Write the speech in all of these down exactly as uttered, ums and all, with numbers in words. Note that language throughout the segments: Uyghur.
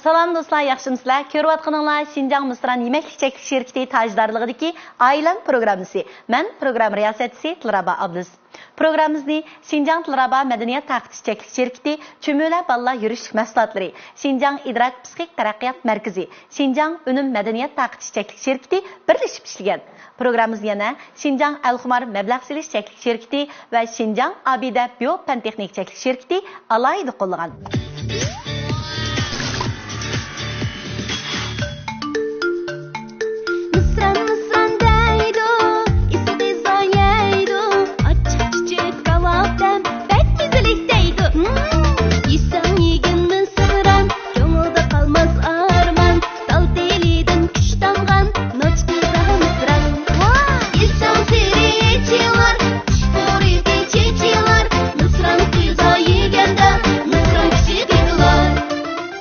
سالام دوستلار، ياخشىمۇسىلەر؟ كۆرۈۋاتقىنىڭلار شىنجاڭ مىسران يېمەكلىك چەكلىك شىركىتى تاجدارلىقىدىكى ئائىلەم پروگراممىسى. مەن پروگرامما رىياسەتچىسى دىلرەبا ئابلىز. پروگراممىمىزنى شىنجاڭ دىلرەبا مەدەنىيەت تارقىتىش چەكلىك شىركىتى، چۈمۈلە بالىلار يۈرۈشلۈك مەھسۇلاتلىرى، شىنجاڭ ئىدراك پسىخىك تەرەققىيات مەركىزى، شىنجاڭ ئۈنۈم مەدەنىيەت تارقىتىش چەكلىك شىركىتى بىرلىشىپ ئىشلىگەن. پروگراممىمىزنى يەنە شىنجاڭ ئەلخۇمار مەبلەغ سېلىش چەكلىك شىركىتى ۋە شىنجاڭ ئابىدە بىيو پەن تېخنىك چەكلىك شىركىتى ئالاھىدە قوللىغان. مىسران، مىسران دەيدۇ، ئىسسىق غىزا يەيدۇ، ئاچچىق چۈچۈك كاۋاپ دەم بەك مەززىلىك دەيدۇ. مم، يېسەڭ يېگىن مىسران، كۆڭۈلدە قالماس ئارمان، تال تېلىدىن كۈچ تامغان، نوچ قىزا مىسران. ۋاھ! يېسەڭ تېرى چېچىلار، ئۇچقۇرىدى چېچىلار، مىسران قىزا يېگەندە، مىسران كۈچى قېتىلار.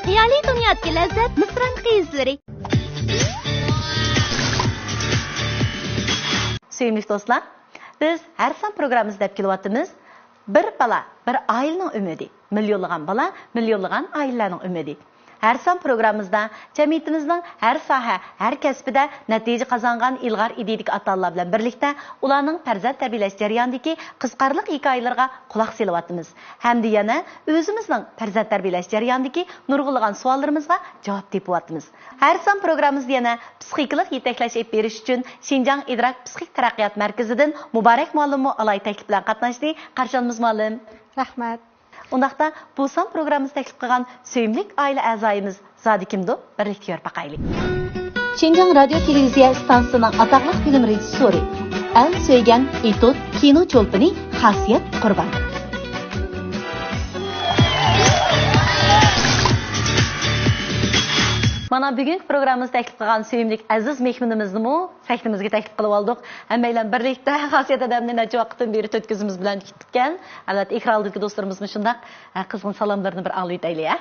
خىيالىي دۇنيادىكى لەززەت مىسران قىزلىرى. سۆيۈملۈك دوستلار، بىز ھەر سان پروگراممىمىزدا دەپ كېلىۋاتىمىز، بىر بالا، بىر ئائىلىنىڭ ئۈمىدى، مىليونلىغان بالا، مىليونلىغان ئائىلىلەرنىڭ ئۈمىدى. ھەر سان پروگراممىمىزدا جەمئىيىتىمىزنىڭ ھەر ساھە، ھەر كەسپىدە نەتىجە قازانغان ئىلغار ئىدىيىدىكى ئاتا-ئانىلار بىلەن بىرلىكتە ئۇلارنىڭ پەرزەنت تەربىيەلەش جەريانىدىكى قىزىقارلىق ھېكايىلىرىغا قۇلاق سېلىۋاتىمىز. ھەمدە يەنە ئۆزىمىزنىڭ پەرزەنت تەربىيەلەش جەريانىدىكى نۇرغۇنلىغان سوئاللىرىمىزغا جاۋاب تېپىۋاتىمىز. ھەر سان پروگراممىمىزدا يەنە پسىخىكىلىق يېتەكلەش ئېلىپ بېرىش ئۈچۈن شىنجاڭ ئىدراك پسىخىك تەرەققىيات مەركىزىدىن مۇبارەك مۇئەللىممۇ ئالاھىدە تەكلىپ بىلەن قاتناشتى. قارشى ئالىمىز مۇئەللىم. رەھمەت. ئۇنداقتا بۇ سان پروگراممىمىزنى تەكلىپ قىلغان سۆيۈملۈك ئائىلە ئەزايىمىز زادى كىمدۇ؟ بىرلىكتە كۆرۈپ باقايلى. شىنجاڭ رادىيو تېلېۋىزىيە ئىستانسىسىنىڭ ئاتاقلىق فىلىم رېژىسسورى، ئەل سۆيگەن ئېتوت كىنو چولپىنى خاسىيەت قۇربان. مانا بۈگۈنكى پروگراممىمىزنى تەكلىپ قىلغان سۆيۈملۈك ئەزىز مېھمىنىمىزنىمۇ سەھنىمىزگە تەكلىپ قىلىۋالدۇق. ھەممەيلەن بىرلىكتە خاسىيەت ھەدەمنى نەچچە ۋاقىتتىن بېرى تۆت كۆزىمىز بىلەن كۈتكەن. ئەلۋەتتە، ئېكران ئالدىدىكى دوستلىرىمىزمۇ شۇنداق. ھە، قىزغىن سالاملىرىنى بىر ئاڭلىۋېتەيلى، ھە؟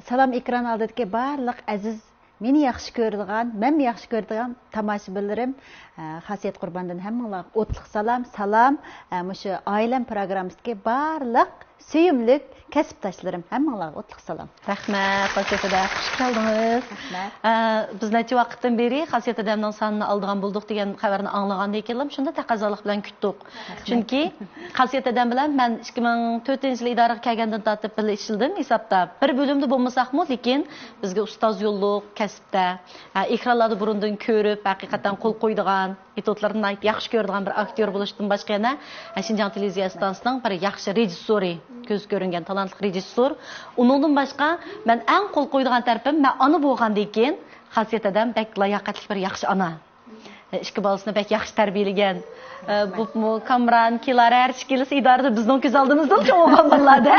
سالام، ئېكران ئالدىدىكى بارلىق ئەزىز، مېنى ياخشى كۆرىدىغان، مەنمۇ ياخشى كۆرىدىغان تاماشىبىنلىرىم، ھە، خاسىيەت قۇرباندىن ھەممىڭلارغا ئوتلۇق سالام، سالام، ھە، مۇشۇ ئائىلەم پروگراممىسىدىكى بارلىق سۆيۈملۈك كەسىپداشلىرىم، ھەممىڭلارغا ئوتلۇق سالام. رەھمەت، خاسىيەت ھەدە، خۇش كەلدىڭىز. رەھمەت. ئە، بىز نەچچە ۋاقىتتىن بېرى خاسىيەت ھەدەمنىڭ سانىنى ئالىدىغان بولدۇق دېگەن خەۋەرنى ئاڭلىغاندىن كېيىنلا شۇنداق تەقەززالىق بىلەن كۈتتۇق. رەھمەت. چۈنكى خاسىيەت ھەدەم بىلەن مەن ئىككى مىڭ تۆتىنچى يىلى ئىدارىگە كەلگەندىن تارتىپ بىللە ئىشلىدىم ھېسابتا. بىر بۆلۈمدە بولمىساقمۇ، لېكىن بىزگە ئۇستاز يوللۇق كەسىپتە، ئە، ئېكرانلاردا بۇرۇندىن كۆرۈپ، ھەقىقەتەن قول قويىدىغان، ئېتوتلىرىنى ناھايىتى ياخشى كۆرىدىغان بىر ئاكتيور بولۇشتىن باشقا يەنە، ھە، شىنجاڭ تېلېۋىزىيە ئىستانسىسىنىڭ بىر ياخشى رېژىسسورى، كۆزگە كۆرۈنگەن تالانتلىق رېژىسسور. ئۇنىڭدىن باشقا مەن ئەڭ قول قويىدىغان تەرىپىم، مەن ئانا بولغاندىن كېيىن خاسىيەت ھەدەم بەك لاياقەتلىك بىر ياخشى ئانا. ئىككى بالىسىنى بەك ياخشى تەربىيەلىگەن. بوپمۇ، كامران، كىلارا ھەر ئىككىلىسى ئىدارىدە بىزنىڭ كۆز ئالدىمىزدىلا چوڭ بولغان بالىلار-دە.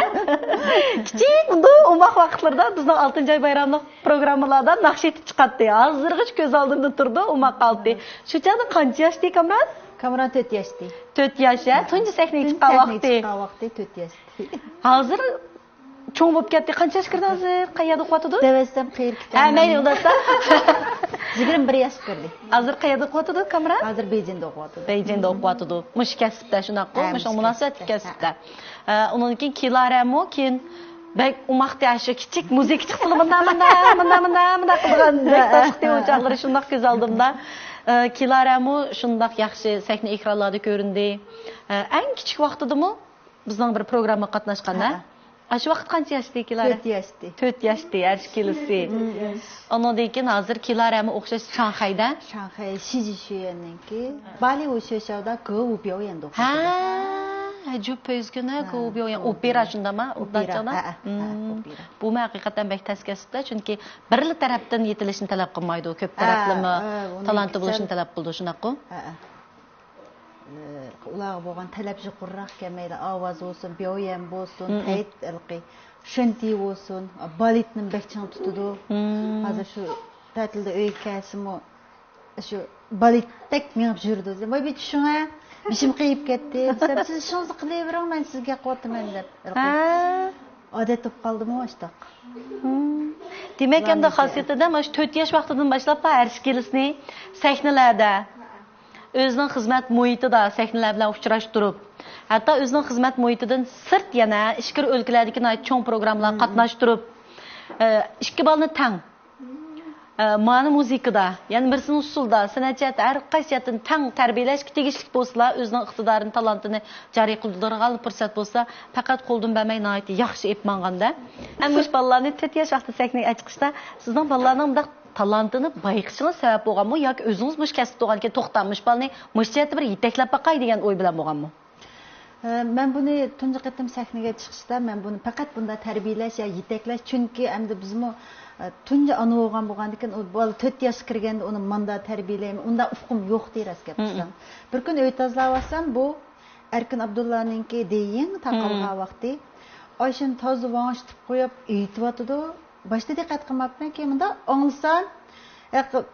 كىچىك، بۇ ئوماق ۋاقىتلىرىدا بىزنىڭ ئالتىنچى ئاي بايراملىق پروگراممىلاردا ناخشا ئېيتىپ چىقاتتى. ھازىرغىچە كۆز ئالدىمدا تۇرىدۇ، ئوماق قالتى. شۇ چاغدا قانچە ياشتى، كامران؟ كامران تۆت ياشتى. تۆت ياش، ھە؟ تۇنجى سەھنىگە چىققان ۋاقتى. تۆت ياشتى. ھازىر چوڭ بولۇپ كەتتى. قانچە ياشقا كىردى ھازىر؟ قەيەردە ئوقۇۋاتىدۇ؟ دەۋەتسەم قېرى كېتەمدۇ؟ ھە، مەيلى، ئۇنداقتا. يىگىرمە بىر ياشقا كىردى. ھازىر قەيەردە ئوقۇۋاتىدۇ، كامران؟ ھازىر بېيجىڭدا ئوقۇۋاتىدۇ. بېيجىڭدا ئوقۇۋاتىدۇ. مۇشۇ كەسىپتە شۇنداققۇ؟ ھە، مۇشۇ مۇناسىۋەتلىك كەسىپتە. ئە، ئۇنىڭدىن كېيىن كىلارەمۇ كېيىن بەك ئوماقتى، شۇ كىچىك مۇزىكا چىقسىلا مۇنداق، مۇنداق، مۇنداق، مۇنداق، مۇنداق قىلىدىغان بەك تاتلىقتى ئۇ چاغلىرى، شۇنداق كۆز ئالدىمدا. ئە، كىلارەمۇ شۇنداق ياخشى سەھنە ئېكرانلاردا كۆرۈندى. ئە، ئەڭ كىچىك ۋاقتىدىمۇ بىزنىڭ بىر پروگراممىغا قاتناشقان، ھە؟ ھە. ئاشۇ ۋاقىت قانچە ياشتى كىلارا؟ تۆت ياشتى. تۆت ياشتى، ھەر ئىككىلىسى. ئۇنىڭدىن كېيىن ھازىر كىلارەمۇ ئوخشاش شاڭخەيدە. شاڭخەي شىجىشۈەننىڭكى بالى شۆشاۋدا گېۋۇبياۋيەندە ئوقۇيدۇ. ھە، جۈپ ئۆزگىنە گېۋۇبياۋيەن ئوپېرا شۇنداقما؟ ئوپېرا، ھە، ھە، ئوپېرا. بۇمۇ ھەقىقەتەن بەك تەس كەسىپتە، چۈنكى بىرلا تەرەپتىن يېتىلىشنى تەلەپ قىلمايدۇ، كۆپ تەرەپلىمە تالانتى بولۇشنى تەلەپ قىلىدۇ، شۇنداققۇ؟ ھە، ھە. ئۇلارغا بولغان تەلەپ يۇقىرىراق ئىكەن، مەيلى ئاۋاز بولسۇن، بياۋيەن بولسۇن، پەيت ھېلىقى شېنتى بولسۇن، بالېتنى بەك چىڭ تۇتىدۇ. ھازىر شۇ تەتىلدە ئۆيگە كەلسىمۇ شۇ بالېتتەك مېڭىپ يۈرىدۇ. ۋاي، بىر چۈشۈڭە، بېشىم قېيىپ كەتتى دېسەم، سىز ئىشىڭىزنى قىلىۋېرىڭ، مەن سىزگە گەپ قىلىۋاتىمەن دەپ. ھە. ئادەت بولۇپ قالدىمۇ ئاشتاق. دېمەك، ئەمدى خاسىيەت ھەدەم مانا شۇ تۆت ياش ۋاقتىدىن باشلاپلا ھەر ئىككىلىسىنى سەھنىلەردە ئۆزىنىڭ خىزمەت مۇھىتىدا سەھنىلەر بىلەن ئۇچراشتۇرۇپ، ھەتتا ئۆزىنىڭ خىزمەت مۇھىتىدىن سىرت يەنە ئىچكىرى ئۆلكىلەردىكى ناھايىتى چوڭ پروگراممىلارغا قاتناشتۇرۇپ، ئىككى بالىنى تەڭ، ئە، مانا مۇزىكىدا، يەنە بىرسىنى ئۇسسۇلدا، سەنئەت جەھەتتە ھەر قايسى جەھەتتىن تەڭ تەربىيەلەشكە تېگىشلىك بولسىلا، ئۆزىنىڭ ئىقتىدارىنى، تالانتىنى جارى قىلدۇرىدىغان پۇرسەت بولسا، پەقەت قولدىن بەرمەي ناھايىتى ياخشى ئېلىپ ماڭغاندا. ھەم مۇشۇ بالىلارنى تۆت ياش ۋاقتىدا سەھنىگە چىقىشتا سىزنىڭ بالىلارنىڭ مۇنداق تالانتىنى بايقىشىڭىز سەۋەب بولغانمۇ ياكى ئۆزىڭىز مۇشۇ كەسىپتە بولغاندىكىن توختام، مۇشۇ بالىنى مۇشۇ جەھەتتە بىر يېتەكلەپ باقاي دېگەن ئوي بىلەن بولغانمۇ؟ ئە، مەن بۇنى تۇنجى قېتىم سەھنىگە چىقىشتا، مەن بۇنى پەقەت بۇنداق تەربىيەلەش يا يېتەكلەش، چۈنكى ئەمدى بىزمۇ، ئە، تۇنجى ئانا بولغان بولغاندىكىن، ئۇ بالا تۆت ياشقا كىرگەندە ئۇنى مانداق تەربىيەلەيمەن، ئۇنداق ئۇقۇم يوق ئىدى، راست گەپ قىلسام. بىر كۈنى ئۆي تازىلاۋاتسام، بۇ ئەركىن ئابدۇللانىڭكى دېيىڭ تارقالغان ۋاقتى. ئاشۇنى تازا ۋاڭشىتىپ قويۇپ ئېيتىۋاتىدۇ. باشتا دىققەت قىلماپتىمەن، كېيىن مۇنداق ئاڭلىسام، ھېلىقى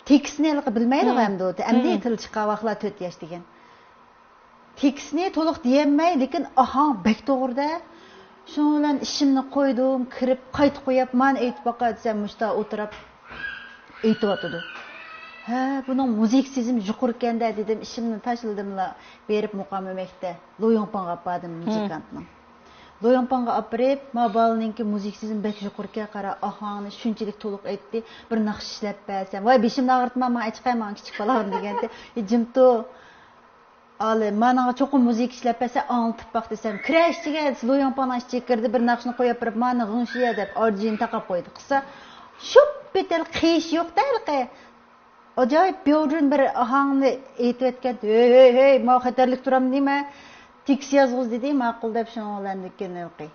تېكىستنى ھېلىقى بىلمەيدىغۇ ئەمدى ئۇ. ئەمدى تىل چىققان ۋاقىتلا تۆت ياش دېگەن. تېكىستنى تولۇق دېيەلمەي، لېكىن ئاھاڭ بەك توغرىدە. شۇنىڭ بىلەن ئىشىمنى قويدۇم، كىرىپ قايتا قويۇپ، مانا ئېيتىپ باقاي دېسەم، مۇشتا ئولتۇرۇپ ئېيتىۋاتىدۇ. ھە، بۇنىڭ مۇزىكا سېزىمى يۇقىرىكەن-دە دېدىم، ئىشىمنى تاشلىدىملا، بېرىپ مۇقام ئۆمەكتە لويۇڭپاڭغا ئاپاردىم مۇزىكانتنىڭ. لويۇڭپاڭغا ئاپىرىپ، ما بالىنىڭكى مۇزىكا سېزىمى بەك يۇقىرىكەن، قارا، ئاھاڭنى شۇنچىلىك تولۇق ئېيتتى، بىر ناخشا ئىشلەپ بەرسەم، ۋاي، بېشىمنى ئاغرىتما، ماڭا ئەچىقاي، ماڭا كىچىك بالام دېگەنتى. ئى، جىم تۇر. ئالى، مانىڭغا چوقۇم مۇزىكا ئىشلەپ بەرسە، ئاڭلىتىپ باق دېسەم، كىرە ئىچىگە، لويۇڭپاڭنىڭ ئىچىگە كىردى، بىر ناخشىنى قويۇپ بېرىپ، مانا غىڭشىيە دەپ، ئارجىنى تاقاپ قويدى. قىلسا، شۇپ پېتەل قىيىش يوق-دە، ھېلىقى. ئاجايىپ بيوجۈن بىر ئاھاڭنى ئېيتىۋەتكەن. ھەي، ھەي، ھەي، ماۋۇ خەتەرلىك تۇرام نېمە؟ تېكىست يازغۇز دېدى، ماقۇل دەپ شۇنىڭ بىلەن كېيىن ھېلىقى.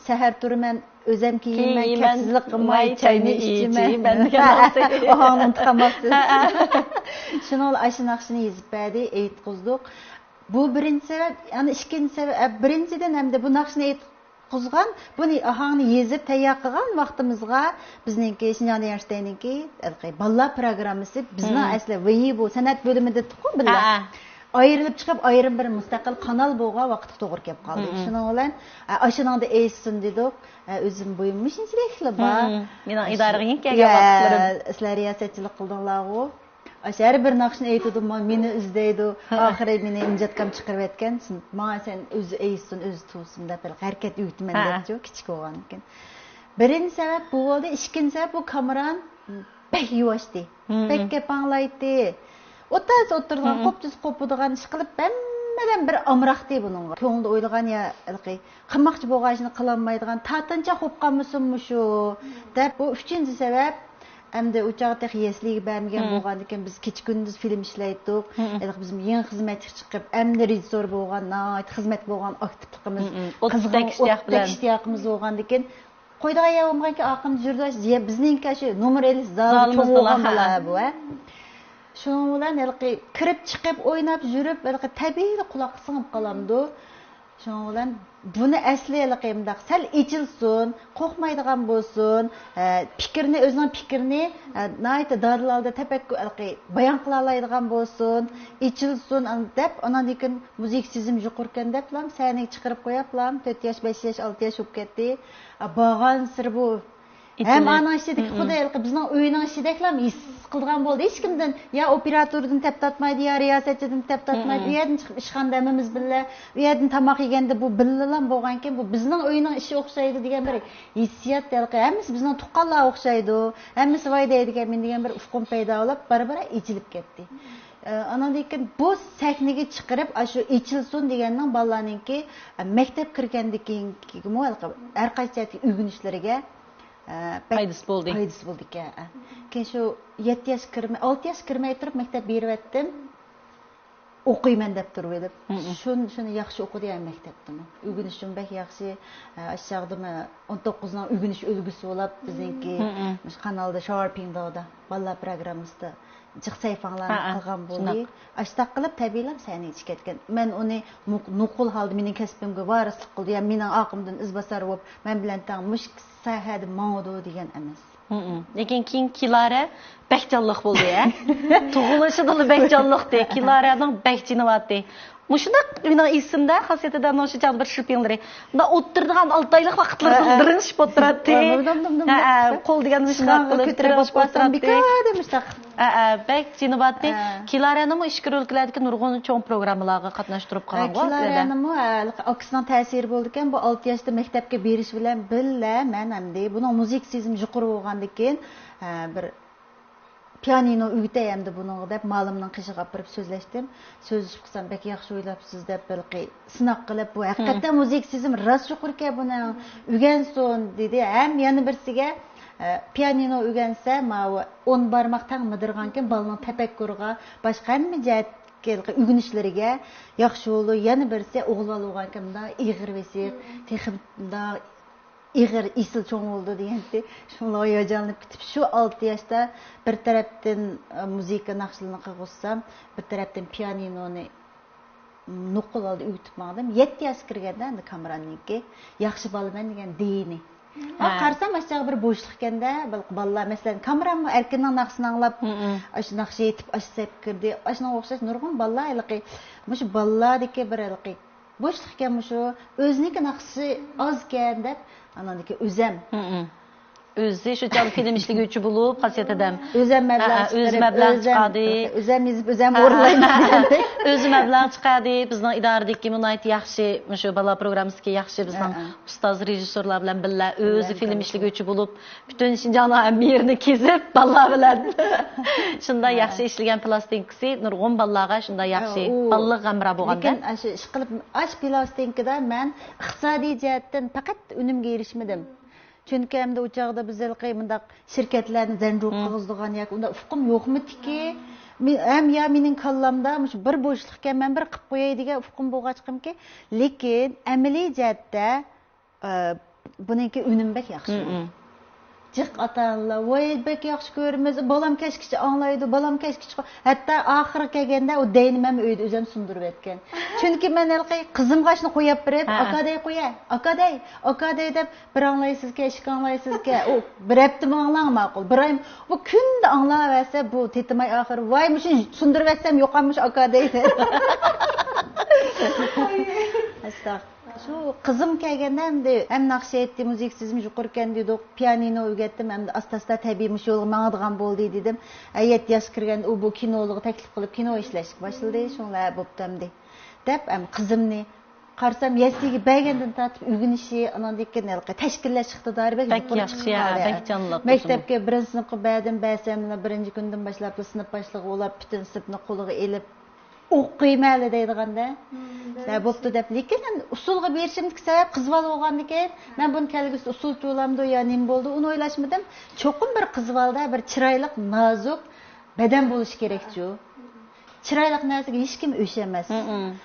سەھەر تۇرىمەن، ئۆزەم كىيىنمەن، كەپسىزلىك قىلماي، چاينى ئىچىمەن. ئاھاڭنى ئۇنتۇپ قالماپسىز. شۇنىڭ بىلەن ئاشۇ ناخشىنى يېزىپ بەردى، ئېيتقۇزدۇق. بۇ بىرىنچى سەۋەب، يەنى ئىككىنچى سەۋەب، ئە، بىرىنچىدىن ئەمدى بۇ ناخشىنى ئېيتقۇزغان، بۇنى ئاھاڭنى يېزىپ تەييار قىلغان ۋاقتىمىزغا بىزنىڭكى شىنجاڭ دىيەنشتەينىڭكى ھېلىقى بالىلار پروگراممىسى بىزنىڭ ئەسلى ۋېيبۇ سەنئەت بۆلۈمىدە ئىدۇققۇ بىللە. ئايرىلىپ چىقىپ، ئايرىم بىر مۇستەقىل قانال بولغان ۋاقىتقا توغرا كېلىپ قالدى. شۇنىڭ بىلەن، ئە، ئاشۇنىڭدا ئېيتسۇن دېدۇق. ئە، ئۆزۈم بويۇم مۇشۇنچىلىكلا بار. مېنىڭ ئىدارىگە يېڭى كەلگەن ۋاقىتلىرىم. سىلەر رىياسەتچىلىك قىلدىڭلارغۇ. ئاشۇ ھەر بىر ناخشىنى ئېيتىدۇ، ما-، مېنى ئىزدەيدۇ. ئاخىرى مېنى ئىنجاتكام چىقىرىۋەتكەن. ماڭا سەن ئۆزى ئېيتسۇن، ئۆزى تۇرسۇن دەپ ھەرىكەت ئۆگىتىمەن دەپچۇ، كىچىك بولغاندىكىن. بىرىنچى سەۋەب بۇ بولدى، ئىككىنچى سەۋەب بۇ كامېران بەك يۇۋاشتى. بەك گەپ ئاڭلايتتى. ئوتتۇرىسى ئولتۇرىدىغان، قوپتۇرسا قوپىدىغان ئىش قىلىپ، ھەممىدىن بىر ئامراقتى بۇنىڭغا. كۆڭلىدە ئويلىغان يا ھېلىقى قىلماقچى بولغان ئىشىنى قىلالمايدىغان، تارتىنچاق بولۇپ قالمىسۇن مۇشۇ دەپ، بۇ ئۈچىنچى سەۋەب. ئەمدى ئۇ چاغدا تېخى يەسلىگە بەرمىگەن بولغاندىكىن، بىز كېچە-كۈندۈز فىلىم ئىشلەيتتۇق. ھېلىقى بىز يېڭى خىزمەتكە چىقىپ، ئەمدى رېژىسسور بولغان، ناھايىتى خىزمەت بولغان، ئاكتىپلىقىمىز، قىزغىن ئوتتەك ئىشتىياقىمىز بولغاندىكىن، قويىدىغان يەر بولمىغانكەن، ئارقىمدا يۈرىدۇ. يە بىزنىڭكى شۇ نومۇر ئېلىش زالى چوڭ بولغان بالا بۇ، ھە. شۇنىڭ بىلەن ھېلىقى كىرىپ چىقىپ ئويناپ يۈرۈپ، ھېلىقى تەبىئىيلا قۇلاققا سىڭىپ قالامدۇ. شۇنىڭ بىلەن بۇنى ئەسلى ھېلىقى مۇنداق سەل ئېچىلسۇن، قورقمايدىغان بولسۇن، ئە، پىكرىنى، ئۆزىنىڭ پىكرىنى، ئە، ناھايىتى دادىل ھالدا تەپەككۇر، ھېلىقى بايان قىلالايدىغان بولسۇن، ئېچىلسۇن، ئان-، دەپ، ئاناندىن كېيىن مۇزىكا سېزىم يۇقىرىكەن دەپلا سەھنىگە چىقىرىپ قوياپلا، تۆت ياش، بەش ياش، ئالتە ياش بولۇپ كەتتى. ئە، بارغانسېرى بۇ ھەم ئانىڭ ئىچىدىكى خۇددى ھېلىقى بىزنىڭ ئۆينىڭ ئىچىدەكلا ھېس قىلىدىغان بولدى. ھېچكىمدىن يا ئوپېراتوردىن تەپ تارتمايدۇ، يا رىياسەتچىدىن تەپ تارتمايدۇ. ئۇ يەردىن چىقىپ ئىشخانىدا ھەممىمىز بىللە، ئۇ يەردىن تاماق يېگەندە بۇ بىللىلا بولغانكىن، بۇ بىزنىڭ ئۆينىڭ ئىشى ئوخشايدۇ دېگەن بىر ھېسسىيات، ھېلىقى ھەممىسى بىزنىڭ تۇغقانلار ئوخشايدۇ، ھەممىسى ۋاي دەيدىكەن مېنى دېگەن بىر ئۇقۇم پەيدا بولۇپ، بارا-بارا ئېچىلىپ كەتتى. ئە، ئاناندىن كېيىن بۇ سەھنىگە چىقىرىپ، ئاشۇ ئېچىلسۇن دېگەننىڭ بالىلارنىڭكى، ئە، مەكتەپ كىرگەندىن كېيىنكىمۇ ھەر قايسى جەھەتتىكى ئۆگىنىشلىرىگە ئە، بەك پايدىسى بولدى. پايدىسى بولدىكەن. ئە. كېيىن شۇ يەتتە ياش كىرمەي، ئالتە ياش كىرمەي تۇرۇپ مەكتەپ بېرىۋەتتىم. ئوقۇيمەن دەپ تۇرۇۋېلىپ. شۇن-، شۇنى ياخشى ئوقۇدى يەنى مەكتەپتىمۇ. ئۆگىنىشىمۇ بەك ياخشى. ئە، ئاشۇ چاغدىمۇ ئون توققۇزنىڭ ئۆگىنىش ئۈلگىسى بولاپ، بىزنىڭكى مۇشۇ قانالدا شاۋار پىڭداۋدا بالىلار پروگراممىسىدا جىق سەھىپەڭلارنى قىلغان بولدى. ئاشتاق قىلىپ تەبىئىيلا سەھنىگە چىقىپ كەتكەن. مەن ئۇنى نۇق-، نۇقۇل ھالدا مېنىڭ كەسپىمگە ۋارىسلىق قىلدى. يا مېنىڭ ئارقامدىن ئىزباسار بولۇپ، مەن بىلەن تەڭ مۇشۇ ساھەدە ماڭىدۇ دېگەن ئەمەس. لېكىن كېيىن كىلارە بەك جانلىق بولدى، ھە؟ تۇغۇلۇشىدىلا بەك جانلىقتى. كىلارەنىڭ بەك جېنى بارتى. مۇشۇنداق مېنىڭ ئېسىمدە، خاسىيىتىدە مۇشۇ چاغدا بىر شىرپىڭلىرى. مۇنداق ئولتۇرىدىغان ئالتە ئايلىق ۋاقىتلىرىدا دىرىڭشىپ ئولتۇراتتى. ھە، قول دېگەن مۇشۇنداق قىلىپ دىرىڭشىپ ئولتۇراتتى. بىكار مۇشۇنداق. ئە، ئە، بەك جېنىۋاتتى. ئە. كىلارەنىمۇ ئىچكىرى ئۆلكىلەردىكى نۇرغۇن چوڭ پروگراممىلارغا قاتناشتۇرۇپ قالغانغۇ ئە، ئەسلىدە. كىلارەنىمۇ، ئە، ئاكىسىنىڭ تەسىرى بولىدىكەن. بۇ ئالتە ياشتا مەكتەپكە بېرىش بىلەن بىللە مەن ئەمدى بۇنىڭ مۇزىكا سېزىمى يۇقىرى بولغاندىكىن، ئە، بىر پىيانىنو ئۆگىتەي ئەمدى بۇنىڭغا دەپ مالىمنىڭ قېشىغا ئاپىرىپ سۆزلەشتىم. سۆزلىشىپ قىلسام، بەك ياخشى ئويلاپسىز دەپ، ھېلىقى سىناق قىلىپ، بۇ ھەقىقەتەن مۇزىكا سېزىم راست يۇقىرىكەن بۇنىڭ، ئۆگەنسۇن دېدى. ھەم يەنە بىرسىگە، ئە، پىيانىنو ئۆگەنسە، ماۋۇ ئون بارماق تەڭ مىدىرغانكەن، بالىنىڭ تەپەككۇرىغا، باشقا ھەممە جەھەتكە ئۆگىنىشلىرىگە ياخشى بولىدۇ. يەنە بىرسى ئوغۇل بالا بولغانكەن، مۇنداق ئېغىر بېسىق، تېخى مۇنداق ئېغىر، ئېسىل چوڭ بولىدۇ دېگەنتى. شۇڭلار ھاياجانلىنىپ كېتىپ، شۇ ئالتە ياشتا بىر تەرەپتىن، ئە، مۇزىكا ناخشىلىرىنى قىلغۇزسام، بىر تەرەپتىن پىيانىنونى نوقۇل ھالدا ئۆگىتىپ ماڭدىم. يەتتە ياشقا كىرگەندە ئەمدى كامراننىڭكى ياخشى بالىمەن دېگەن دېيىنى. ھە. قارىسام، ئاشۇ چاغ بىر بوشلۇق ئىكەندە، بال-، بالىلار، مەسىلەن، كامرانمۇ ئەركىننىڭ ناخشىسىنى ئاڭلاپ، ئاشۇ ناخشا ئېيتىپ، ئاشۇ سەپكە كىردى. ئاشۇنىڭغا ئوخشاش نۇرغۇن بالىلار ھېلىقى، مۇشۇ بالىلاردىكى بىر ھېلىقى بوشلۇق ئىكەن مۇشۇ، ئۆزىنىڭكى ناخشىسى ئازكەن دەپ، ئاناندىكى ئۆزەم. ئۆزى شۇ چاغدا فىلىم ئىشلىگۈچى بولۇپ، خاسىيەت ھەدەم. ئۆزەم مەبلەغ ھە، ھە، ئۆزى چىقىرىپ، مەبلەغ ئۆزەم، چىقاردى. ئۆزەم يېزىپ، ئۆزەم ھە، ھە. ئورۇنلايمەن دېگەندەك. ئۆزى مەبلەغ چىقاردى، بىزنىڭ ئىدارىدىكى ناھايىتى ياخشى، مۇشۇ بالا پروگراممىسىدىكى ياخشى بىزنىڭ ھە، ھە. ئۇستاز رېژىسسورلار بىلەن بىللە ئۆزى بىلەن فىلىم بىللە. ئىشلىگۈچى بولۇپ، پۈتۈن شىنجاڭنىڭ ھەممە يېرىنى كېزىپ، بالىلار بىلەن شۇنداق ھە. ياخشى ئىشلىگەن پىلاستىنكىسى نۇرغۇن بالىلارغا شۇنداق ياخشى ئۇ بالىلىق ھەمراھ بولغان. لېكىن ئاشۇ ئىشقىلىپ، ئاش پىلاستىنكىدا مەن ئىقتىسادىي جەھەتتىن پەقەت ئۈنۈمگە ئېرىشمىدىم. چۈنكى ئەمدى ئۇ چاغدا بىز ھېلىقى مۇنداق شىركەتلەرنى زەنجۇ قىلغۇزىدىغان ياكى ئۇنداق ئۇقۇم يوقمىدىكى. مەن، ھەم يا مېنىڭ كاللامدا مۇشۇ بىر بوشلۇقكەن، مەن بىر قىلىپ قوياي دېگەن ئۇقۇم بولغاچقىمكى. لېكىن ئەمەلىي جەھەتتە، ئە، بۇنىڭكى ئۈنۈمى بەك ياخشى. جىق ئاتا-ئانىلار، ۋاي، بەك ياخشى كۆرىمىز، بالام كەچكىچە ئاڭلايدۇ، بالام كەچكىچە قو-، ھەتتا ئاخىرى كەلگەندە ئۇ دەينىمەممۇ ئۆيدە ئۆزەم سۇندۇرۇۋەتكەن. چۈنكى مەن ھېلىقى قىزىمغا شۇنى قويۇپ بېرىپ، ھە، ھە. ئاكا دەي قويە، ئاكا دەي، ئاكا دەي دەپ، بىر ئاڭلايسىزكەن، ئىككى ئاڭلايسىزكەن، ئۇ بىر ھەپتىمۇ ئاڭلاڭ ماقۇل. بىر ئاي، بۇ كۈندە ئاڭلاۋەرسە، بۇ تېتىماي ئاخىرى، ۋاي، مۇشۇنى سۇندۇرۇۋەتسەم يوقاممۇش ئاكا دەيدۇ. ئەستاغپۇرۇللا. شۇ قىزىم كەلگەندە ئەمدى ھەم ناخشا ئېيتتى، مۇزىكا سېزىمى يۇقىرىكەن دېدۇق، پىيانىنو ئۆگەتتىم، ئەمدى ئاستا-ئاستا تەبىئىي مۇشۇ يولغا ماڭىدىغان بولدى دېدىم. ئە، يەتتە ياشقا كىرگەندە ئۇ بۇ كىنولىغا تەكلىپ قىلىپ، كىنو ئىشلەشكە باشلىدى، شۇڭلار بوپتۇ ئەمدى. دەپ، ئەم، قىزىمنى قارىسام، يەسلىگە بەرگەندىن تارتىپ ئۆگىنىشى، ئاناندىن كېيىن ھېلىقى تەشكىللەش ئىقتىدارى بەك بەك يۇقىرى ياخشى، چىقىپ قالدى. بەك جانلىق. مەكتەپكە بىرىنچى سىنىپقا بەردىم، بەرسەملا بىرىنچى كۈندىن باشلاپلا سىنىپ باشلىقى بولاپ، پۈتۈن سىنىپنى قولىغا ئېلىپ، ئوقۇيمەنلە دەيدىغاندە. مم، شۇنداق بوپتۇ دەپ. لېكىن ئۇسسۇلغا بېرىشىمدىكى سەۋەب قىز بالا بولغاندىكىن، مەن بۇنى كەلگۈسىدە ئۇسسۇلچى بولامدۇ يا نېمە بولىدۇ، ئۇنى ئويلاشمىدىم. چوقۇم بىر قىز بالىدا بىر چىرايلىق، نازۇك بەدەن بولۇشى كېرەكچۇ. چىرايلىق نەرسىگە ھېچكىم ئۆچ ئەمەس. مم.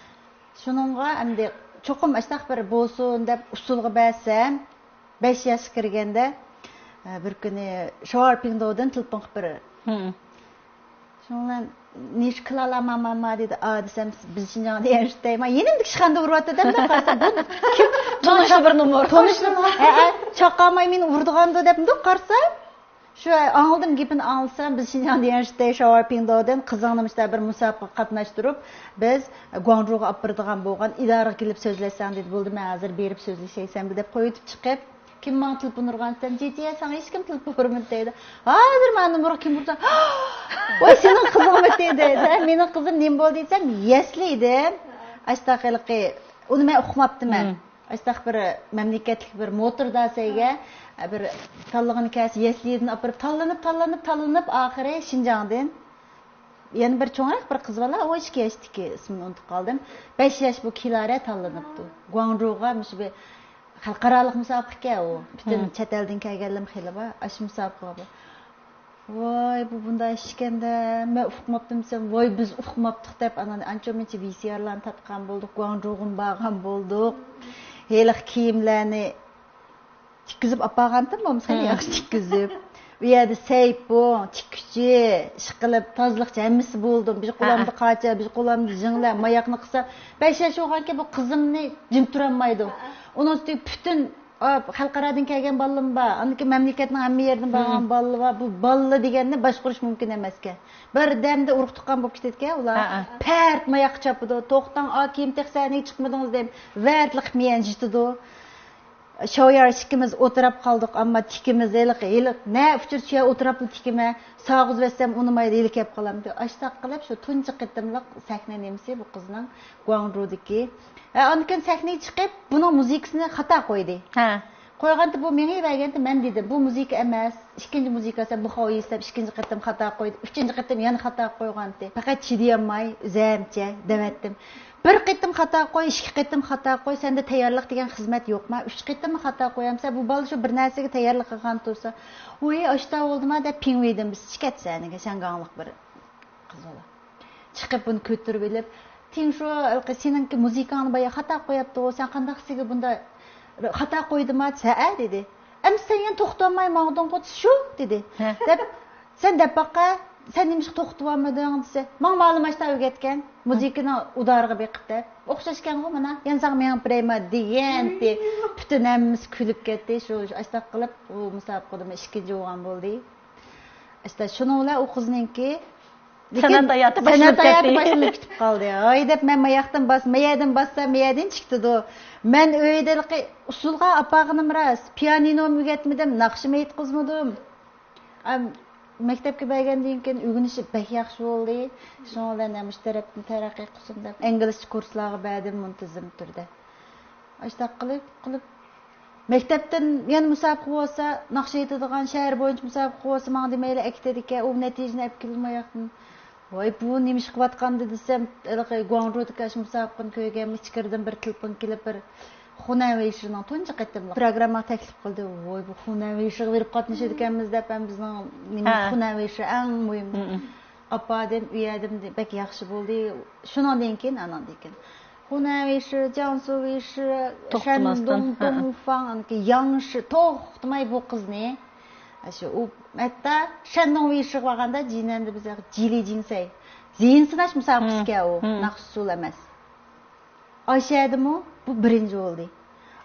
شۇنىڭغا ئەمدى چوقۇم ئاشتاق بىر بولسۇن دەپ ئۇسسۇلغا بەرسەم، بەش ياشقا كىرگەندە، ئە، بىر كۈنى شاۋارپىڭدودىن تېلېفون قىلىپ بېرىدۇ. مم. شۇنىڭ بىلەن نېشە كىلالا ماما دېدى. ئا دېسەم، بىز شىنجاڭدا يەنشىتەي. ما يېنىمدىكى ئىشخانىدا ئۇرۇۋاتىدۇ دەپ قارىسام، بۇ كىم؟ تونۇشلۇق بىر نومۇر. تونۇشلۇق. ھە، ھە، چاقاماي مېنى ئۇرىدىغاندۇ دەپ مۇنداق قارىسام، شۇ ئاڭلىدىم گېپىنى ئاڭلىسام، بىز شىنجاڭدا يەنشىتەي، شاۋارپىڭدودىن قىزىڭنى مۇشۇنداق بىر مۇسابىقىگە قاتناشتۇرۇپ، بىز گۇاڭجۇغا ئاپىرىدىغان بولغان، ئىدارىگە كېلىپ سۆزلەشسەڭ دېدى. بولدى، مەن ھازىر بېرىپ سۆزلىشەي سەن بىلەن دەپ قويۇۋېتىپ چىقىپ، كىم ماڭا تېلېفون ئۇرغان دېسەم، جېجې، ساڭا ھېچكىم تېلېفون ئۇرمىدى دەيدۇ. ھازىر ماڭا نومۇرغا كىم ئۇرسا، ۋاي، سېنىڭ قىزىڭمۇ دەيدۇ. مېنىڭ قىزىم نېمە بولدى دېسەم، يەسلى ئىدىم. ئاشتاق ھېلىقى، ئۇنى مەن ئۇقماپتىمەن. مم. ئاشتاق بىر مەملىكەتلىك بىر موتور داسەيگە، بىر تاللىغىنى كەلسە يەسلىدىن ئاپىرىپ، تاللىنىپ، تاللىنىپ، تاللىنىپ، ئاخىرى شىنجاڭدىن يەنە بىر چوڭراق بىر قىز بالا، ئون ئىككى ياشتىكى، ئىسمىنى ئۇنتۇپ قالدىم. بەش ياش بۇ كىلارە تاللىنىپتۇ. گۇاڭجۇغا مۇشۇ بىر خەلقئارالىق مۇسابىقە ئۇ. پۈتۈن چەت ئەلدىن كەلگەنلەرمۇ خېلى بار. ئاشۇ مۇسابىقىگە بار. ۋاي، بۇ بۇنداق ئىش ئىكەندە، مەن ئۇقماپتىم دېسەم، ۋاي، بىز ئۇقماپتۇق دەپ، ئانان ئانچە مۇنچە ۋى سى ئارلارنى تارتقان بولدۇق، گۇاڭجۇغىمۇ بارغان بولدۇق. ھېلىقى كىيىملەرنى تىككۈزۈپ ئاپارغانتىم، بولمىسا خېلى ياخشى تىككۈزۈپ. ئۇ يەردە سەيپۇڭ، تىككۈچى، ئىشقىلىپ، تازىلىقچى ھەممىسى بولدۇم. بىر قولامدا قاچا، بىر قولامدا ژىڭلە، ماياقنى قىلسا، بەش ياش بولغانكەن بۇ قىزىمنى جىم تۇرالمايدۇ. ئۇنىڭ ئۈستىگە پۈتۈن ئا، خەلقئارادىن كەلگەن بالىلىرىم بار، ئاندىن كېيىن مەملىكەتنىڭ ھەممە يېرىدىن بارغان بالىلار بار. بۇ بالىلا دېگەننى باشقۇرۇش مۇمكىن ئەمەسكەن. بىردەمدە ئۇرۇق تۇغقان بولۇپ كېتىدىكەن ئۇلار. پەرت ماياققا چاپىدۇ، توختاڭ، ئا، كىيىم تېخى سەھنىگە چىقمىدىڭىز دەيمەن. ۋەتلا قىلىپ مېيەنجىتىدۇ. شاۋيار ئىككىمىز ئولتۇراپ قالدۇق، ئەمما تىكىمىز ھېلىقى، ھېلىقى نە ئۇچۇر شۇ يەر ئولتۇراپلا تىكىمە، ساغۇزۇۋەتسەم ئۇنىمايدۇ، ھېلىكەپ قالامدۇ. ئاشتاق قىلىپ شۇ تۇنجى قېتىملىق سەھنە نېمىسى بۇ قىزنىڭ گۇاڭجۇدىكى. ھە، ئاندىن كېيىن سەھنىگە چىقىپ بۇنىڭ مۇزىكىسىنى خاتا قويدى. ھە. قويغاندا بۇ مېڭىۋەرگەندە مەن دېدىم، بۇ مۇزىكا ئەمەس، ئىككىنچى مۇزىكا، سەن بۇ خاۋا يېسەم ئىككىنچى قېتىم خاتا قويدى، ئۈچىنچى قېتىم يەنە خاتا قويغانتى. پەقەت چىدىيالماي ئۆزەمچە دەۋەتتىم. بىر قېتىم خاتا قوي، ئىككى قېتىم خاتا قوي، سەندە تەييارلىق دېگەن خىزمەت يوقما؟ ئۈچ قېتىم خاتا قويامسەن، بۇ بالا شۇ بىر نەرسىگە تەييارلىق قىلغان تۇرسا، ۋۇي ئاشتا بولدىما دەپ پىڭۋېيدىن بىز چىكەتسەنىگە شياڭگاڭلىق بىر قىز بالا. چىقىپ بۇنى كۆتۈرۈپ ئېلىپ، تىڭشۇ، ھېلىقى سېنىڭكى مۇزىكاڭنى بايا خاتا قويۇپتىغۇ، سەن قانداق سىزگە بۇنداق خاتا قويدىما دېسە، ھە دېدى. ئەمدى سەن يەنە توختىماي ماڭدىڭغۇ، شۇ دېدى. ھە. دەپ، سەن دەپ باققا، سەن نېمىشقا توختىۋالمىدىڭ دېسە، ماڭا مالىم ئاشتا ئۆگەتكەن، مۇزىكىنىڭ ئۇدارىغا بېقىپ دەپ. ئوخشاشكەنغۇ مانا، يەنە ساڭا مېڭىپ بېرەيما دېگەنتى. پۈتۈن ھەممىسى كۈلۈپ كەتتى. شۇ، شۇ ئاشتاق قىلىپ، ئۇ مۇسابىقىدىمۇ ئىككىنچى بولغان بولدى. ئاشتا شۇنىڭ بىلەن ئۇ قىزنىڭكى لېكىن سەنئەت ھاياتى باشلىنىپ سەنئەت ھاياتى كەتتى. باشلىنىپ كېتىپ قالدى. ھاي دەپ مەن ماياقتىن باس، مەيەدىن باسسام، مەيەدىن چىقتىدۇ. مەن ئۆيدە ھېلىقى ئۇسسۇلغا ئاپارغىنىم راست. پىيانىنومۇ ئۆگەتمىدىم، ناخشىمۇ ئېيتقۇزمىدىم. ئەم، مەكتەپكە بەرگەندىن كېيىن ئۆگىنىشى بەك ياخشى بولدى. شۇنىڭ بىلەن ھەم مۇشۇ تەرەپتىن تەرەققىي قىلسۇن دەپ، ئىنگلىزچە كۇرسلارغا بەردىم مۇنتىزىم تۈردە. ئاشتاق قىلىپ، قىلىپ، مەكتەپتىن يەنە مۇسابىقە بولسا، ناخشا ئېيتىدىغان شەھەر بويىچە مۇسابىقە بولسا، ماڭا دېمەيلا ئەكېتىدىكەن، ئۇ نەتىجىنى ئەپ كېلىدۇ ماياقتىن. ۋاي، بۇ نېمە ئىش قىلىۋاتقاندى دېسەم، ھېلىقى گۇاڭجۇدىكى ئاشۇ مۇسابىقىنى كۆرگەنمۇ، ئىچكىرىدىن بىر تېلېفون كېلىپ، بىر خۇنەن ۋېيشىنىڭ تۇنجى قېتىملىق پروگراممىغا تەكلىپ قىلدى. ۋاي، بۇ خۇنەن ۋېيشىغا بېرىپ قاتنىشىدىكەنمىز دەپ، ھەم بىزنىڭ نېمە، ھە. خۇنەن ۋېيشى ئەڭ مۇھىم. مم. ئاپا دېدىم، ئۇ يەردىم بەك ياخشى بولدى. شۇنىڭدىن كېيىن، ئاناندىن كېيىن خۇنەن ۋېيشى، جياڭسۇ ۋېيشى، توختىماستىن. شەندۇڭ، ھە. دۇڭفاڭ، ئاندىن كېيىن ياڭشى، توختىماي بۇ قىزنى. شۇ، ئۇ ھەتتا شەندۇڭ ۋېيشىغا بارغاندا، جىنەندە بىز جىلى جىنسەي، زېيىن سىناش مۇسابىقىسىكەن ئۇ، مم. ناخشا ئۇسسۇل ئەمەس. ئاشۇ يەردىمۇ بۇ بىرىنچى بولدى.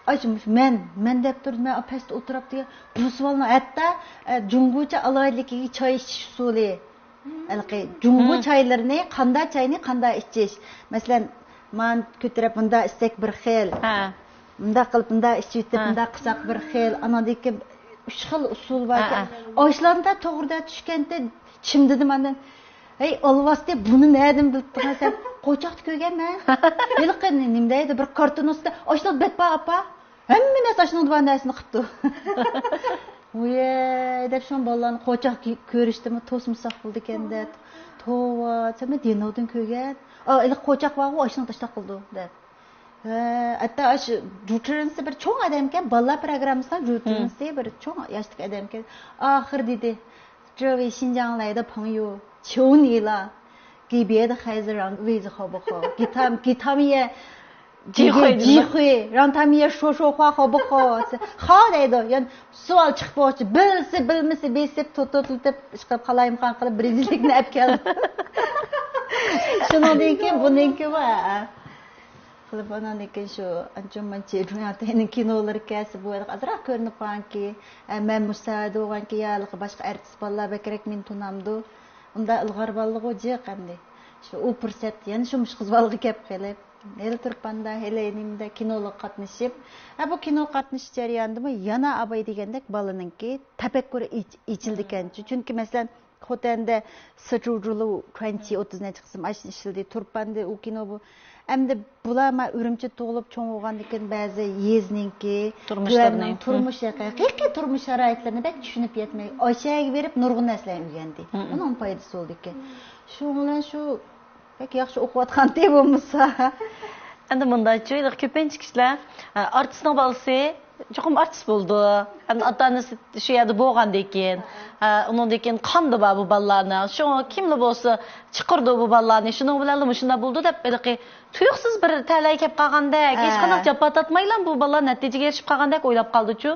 ئاشۇ مەن، مەن دەپ تۇردۇم، مەن پەستە ئولتۇراپ دېگەن بۇ سوئالنىڭ ھەتتا، ئە، جۇڭگوچە ئالاھىدىلىكىگە چاي ئىچىش ئۇسۇلى. ھېلىقى جۇڭگو مم. چايلىرىنى، قانداق چاينى قانداق ئىچىش. مەسىلەن، مانا كۆتۈرۈپ مۇنداق ئىچسەك بىر خىل. ھە. مۇنداق قىلىپ، مۇنداق ئىچىۋېتىپ، ھە. مۇنداق قىلساق بىر خىل. ئاناندىن كېيىن ئۈچ خىل ئۇسۇل باركەن. ھە، ھە. ئاشۇلارنى توغرا چۈشكەندە چىمدىدىم ئاندىن. ھەي، ئالۋاستى، بۇنى نەدىن بىلىپتىڭ سەن؟ قوچاقتا كۆرگەنمەن. ھېلىقى نېمە دەيدۇ، بىر كارتون ئۈستىدە ئاشۇنداق بەت بار، ئاپا. ھەممە نەرسە ئاشۇنىڭدا بار نەرسىنى قىپتۇ. ۋۇيەي دەپ شۇڭا بالىلارنى قوچاق كۆ-، كۆرۈشتىمۇ توسمىساق بولىدىكەن دەپ. توۋا، سەن دېنودىن كۆرگەن. ئا، ھېلىقى قوچاق بارغۇ، ئاشۇنىڭ تاشلاق قىلىدۇ دەپ. ھە، ھەتتا ئاشۇ جۇچىرىنسى بىر چوڭ ئادەمكەن، بالىلار پروگراممىسىدا جۇچىرىنسى بىر چوڭ ياشتىكى ئادەمكەن. ئاخىر دېدى، 这位新疆来的朋友，求你了，给别的孩子让位子好不好？给他，给他们也，给，给机会，让他们也说说话好不好？好 دەيدۇ. يەنى سوئال چىقىپ بولغۇچە، بىلسە بىلمىسە بېسىپ، توتۇتلىتىپ، ئىشقىلىپ قالايمىقان قىلىپ، بىرىنچىلىكنى ئەپ كەلدى. شۇنىڭدىن كېيىن بۇنىڭكى بار. قىلىپ، ئاناندىن كېيىن شۇ ئانچۇ مۇنچە جۇڭياڭتەينىڭ كىنولىرى كەلسە، بۇ ھېلىقى ئازراق كۆرۈنۈپ قالغانكى، ئە، مەن مۇشۇ ساھەدە بولغانكى، يا ھېلىقى باشقا ئارتىس بالىلار بەكرەك مېنى تونامدۇ؟ ئۇنداق ئىلغار بالىلىغۇ جىق ئەمدى. شۇ ئۇ پۇرسەت يەنە شۇ مۇشۇ قىز بالىغا كەپ قېلىپ، ھېلى تۇرپاندا، ھېلى نېمىدە كىنولارغا قاتنىشىپ، ھە، بۇ كىنوغا قاتنىشىش جەريانىدىمۇ يەنە ئاباي دېگەندەك بالىنىڭكى تەپەككۇرى ئېچ-، ئېچىلىدىكەن. چۈنكى، مەسىلەن، خوتەندە سىچۇجۇلۇ كۇەنچى ئوتتۇز نەچچە قىسىم ئاشۇنى ئىشلىدى. تۇرپاندى ئۇ كىنو بۇ. ئەمدى بۇلار ما ئۈرۈمچىدە تۇغۇلۇپ چوڭ بولغاندىن كېيىن بەزى يېزىنىڭكى، تۇرمۇشلىرىنى. تۇەننىڭ تۇرمۇش، ھەقىقىي تۇرمۇش شارائىتلىرىنى بەك چۈشىنىپ يەتمەي، ئاشۇ يەرگە بېرىپ نۇرغۇن نەرسىلەرنى ئۆگەندى. مم. ئۇنىڭ پايدىسى بولدىكەن. شۇنىڭ بىلەن شۇ بەك ياخشى ئوقۇۋاتقانتى بولمىسا. ئەمدى مۇنداقچۇ، كۆپىنچە كىشىلەر، ئە، ئارتىسنىڭ بالىسى چوقۇم ئارتىس بولىدۇ. ئەمدى ئاتا-ئانىسى شۇ يەردە بولغاندىن كېيىن، ئە، ئۇنىڭدىن كېيىن قاندا بار بۇ بالىلارنىڭ. شۇڭا كىملا بولسا چىقىرىدۇ بۇ بالىلارنى. شۇنىڭ بىلەنلا مۇشۇنداق بولىدۇ دەپ، ھېلىقى تۇيۇقسىز بىر تەلەيگە كەپ قالغاندەك، ھە. ھېچقانداق جاپا تارتمايلا بۇ بالىلار نەتىجىگە ئېرىشىپ قالغاندەك ئويلاپ قالىدۇچۇ.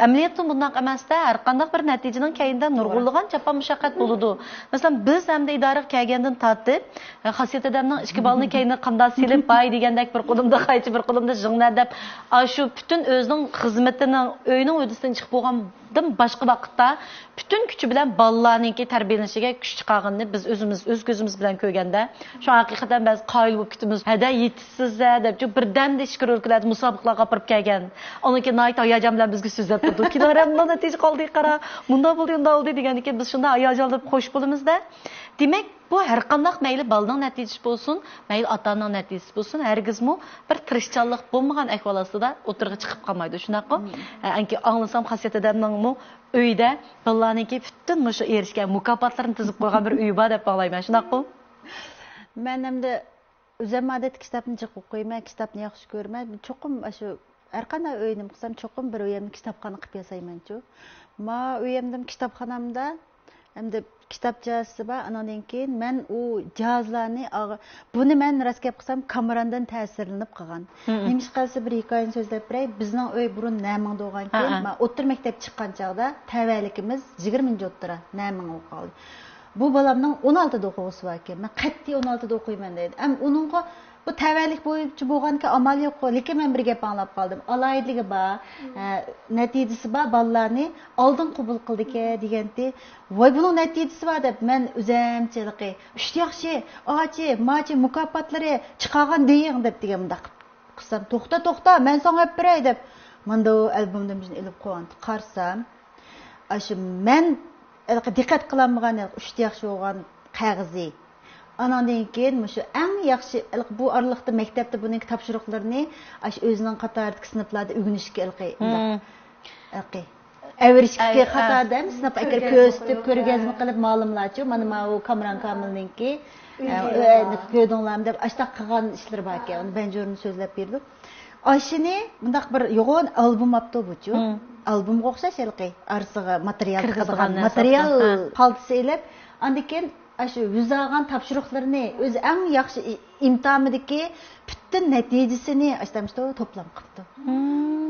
ئەمەلىيەتتە بۇنداق ئەمەستە، ھەر قانداق بىر نەتىجىنىڭ كەينىدە نۇرغۇنلىغان جاپا مۇشەققەت بولىدۇ. مەسىلەن، بىز ئەمدى ئىدارىگە كەلگەندىن تارتىپ، خاسىيەت ئادەمنىڭ ئىككى بالىنى كەينىگە قانداق سېلىپ، باي دېگەندەك بىر قولۇمدا قايچا، بىر قولۇمدا ژىڭنە دەپ، ئاشۇ پۈتۈن ئۆزىنىڭ خىزمىتىنىڭ، ئۆينىڭ ھۆددىسىدىن ئىشقا بولغاندىن باشقا ۋاقىتتا پۈتۈن كۈچى بىلەن بالىلارنىڭكى تەربىيەلىنىشىگە كۈچ چىقارغىنىنى بىز ئۆزىمىز، ئۆز كۆزىمىز بىلەن كۆرگەندە، شۇڭا ھەقىقەتەن بەزى قايىل بولۇپ كېتىمىز. ھەدە يېتىشسىز-ھە دەپ، شۇ بىردەمدە ئىچكىرى ئۆلكىلەردە مۇسابىقىلەرگە ئاپىرىپ كەلگەن. ئانىڭكى ناھايىتى ھاياجان بىلەن بىزگە سۆزلەپ تۇرىدۇ. كىلارا مۇنداق نەتىجە قالدى، قارا، مۇنداق بولدى، مۇنداق بولدى دېگەندىكىن بىز شۇنداق ھاياجانلىنىپ خوش بولىمىز-دە. دېمەك، بۇ ھەرقانداق مەيلى بالىنىڭ نەتىجىسى بولسۇن، مەيلى ئاتا-ئانىنىڭ نەتىجىسى بولسۇن، ھەرگىزمۇ بىر تىرىشچانلىق بولمىغان ئەھۋال ئاستىدا ئوتتۇرىغا چىقىپ قالمايدۇ، شۇنداققۇ؟ ھە، ئەنكى ئاڭلىسام، خاسىيەت دادامنىڭمۇ ئۆيدە بالىلارنىڭكى پۈتۈن مۇشۇ ئېرىشكەن مۇكاپاتلىرىنى تىزىپ قويغان بىر ئۆيى بار دەپ ئاڭلايمەن، شۇنداققۇ؟ مەن ئەمدى ئۆزۈم ئادەتتە كىتابنى جىق ئوقۇيمەن، كىتابنى ياخشى كۆرىمەن. چوقۇم ئاشۇ ھەرقانداق ئۆينى قىلسام، چوقۇم بىر ئۆيۈمنى كىتابخانا قىلىپ ياسايمەنچۇ. ما ئۆيۈمدىمۇ كىتابخانامدا ئەمدى كىتابچىسى بار. ئانىڭدىن كېيىن مەن ئۇ جاھازلارنى ئاغ-، بۇنى مەن راست گەپ قىلسام، كامېراندىن تەسىرلىنىپ قىلغان. نېمىشقا دېسە، بىر ھېكايىنى سۆزلەپ بېرەي. بىزنىڭ ئۆي بۇرۇن نەمىڭدە بولغانىكەن، مەن ئوتتۇرا مەكتەپ چىققان چاغدا تەۋەلىكىمىز يىگىرمىنچى ئوتتۇرا نەمىڭ ئوقۇغانىدى. بۇ بالامنىڭ ئون ئالتىدە ئوقۇغۇسى باركەن. مەن قەتئىي ئون ئالتىدە ئوقۇيمەن دەيدۇ. ئەم ئۇنىڭغا بۇ تەۋەلىك بويىچە بولغانكەن، ئامال يوققۇ. لېكىن مەن بىر گەپ ئاڭلاپ قالدىم. ئالاھىدىلىكى بار، ئە، نەتىجىسى بار بالىلارنى ئالدىن قوبۇل قىلىدىكەن دېگەنتى. ۋاي، بۇنىڭ نەتىجىسى بار دەپ مەن ئۆزەمچە ھېلىقى ئۈچ ياخشى، ئاچى، ماچى مۇكاپاتلىرى چىقارغان دېيىڭ دەپ دېگەن مۇنداق قىلسام، توختا، توختا، مەن ساڭا ئېلىپ بېرەي دەپ، ماندۇ ئالبومدىن بىرنى ئېلىپ قويغان. قارىسام، ئاشۇ مەن ھېلىقى دىققەت قىلالمىغان ھېلىقى ئۈچ ياخشى بولغان قەغىزى. ئاناندىن كېيىن مۇشۇ ئەڭ ياخشى، ھېلىقى بۇ ئارىلىقتا مەكتەپتە بۇنىڭكى تاپشۇرۇقلىرىنى ئاشۇ ئۆزىنىڭ قاتارىدىكى سىنىپلاردا ئۆگىنىشكە ھېلىقى، ھېلىقى ئەۋرىشكە قاتارىدا ھەم سىناپ ئەكىرىپ كۆرسىتىپ، كۆرگەزمە قىلىپ، مالىملارچۇ، مانا، ماۋۇ كامران كامىلنىڭكى، ئە، ئۆ-، كۆردۈڭلارمۇ دەپ، ئاشتاق قىلغان ئىشلىرى باركەن. ئۇنى بەنجۇرنى سۆزلەپ بېرىدۇ. ئاشۇنى مۇنداق بىر يوغان ئالبوم ئاپتۇ بۇچۇ. ئالبومغا ئوخشاش ھېلىقى ئارىسىغا ماتېرىيال كىرگۈزىدىغان تىقىدىغان، ماتېرىيال خالتىسى ئېلىپ، ئاندىن كېيىن ئاشۇ يۈزلىگەن تاپشۇرۇقلىرىنى، ئۆزى ئەڭ ياخشى ئى-، ئىمتىھانىدىكى پۈتۈن نەتىجىسىنى ئاشتامشىتو توپلام قىپتۇ.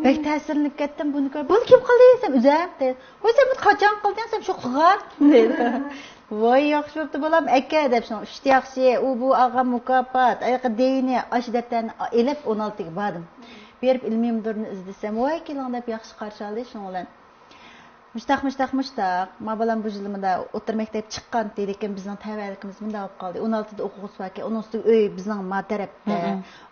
بەك تەسىرلىنىپ كەتتىم بۇنى كۆرۈپ. «بۇنى كىم قىلدى؟» دېسەم، «ئۆزۈم.» دېدى. «ۋاي، سەن بۇنى قاچان قىلدىڭ؟» دېسەم، «شۇ قىلغان.» دېدى. «ۋاي، ياخشى بوپتۇ بالام، ئەكە» دەپ، شۇنىڭ ئۈچتە ياخشى، ئۇ بۇ ئالغان مۇكاپات، ئايىقى دېيىنى، ئاشۇ دەپتەرنى ئېلىپ، ئون ئالتىگە باردىم. بېرىپ ئىلمىي مۇدىرنى ئىزدىسەم، «ۋاي، كېلىڭ» دەپ ياخشى قارشى ئالدى. شۇنىڭ بىلەن مۇشتاق، مۇشتاق، مۇشتاق. ما بالام بۇ يىلى مۇندا ئوتتۇرا مەكتەپكە چىققانتى، لېكىن بىزنىڭ تەۋەلىكىمىز مۇنداق بولۇپ قالدى. ئون ئالتىدە ئوقۇغۇسى باركەن، ئۇنىڭ ئۈستىگە ئۆي بىزنىڭ ما تەرەپتە.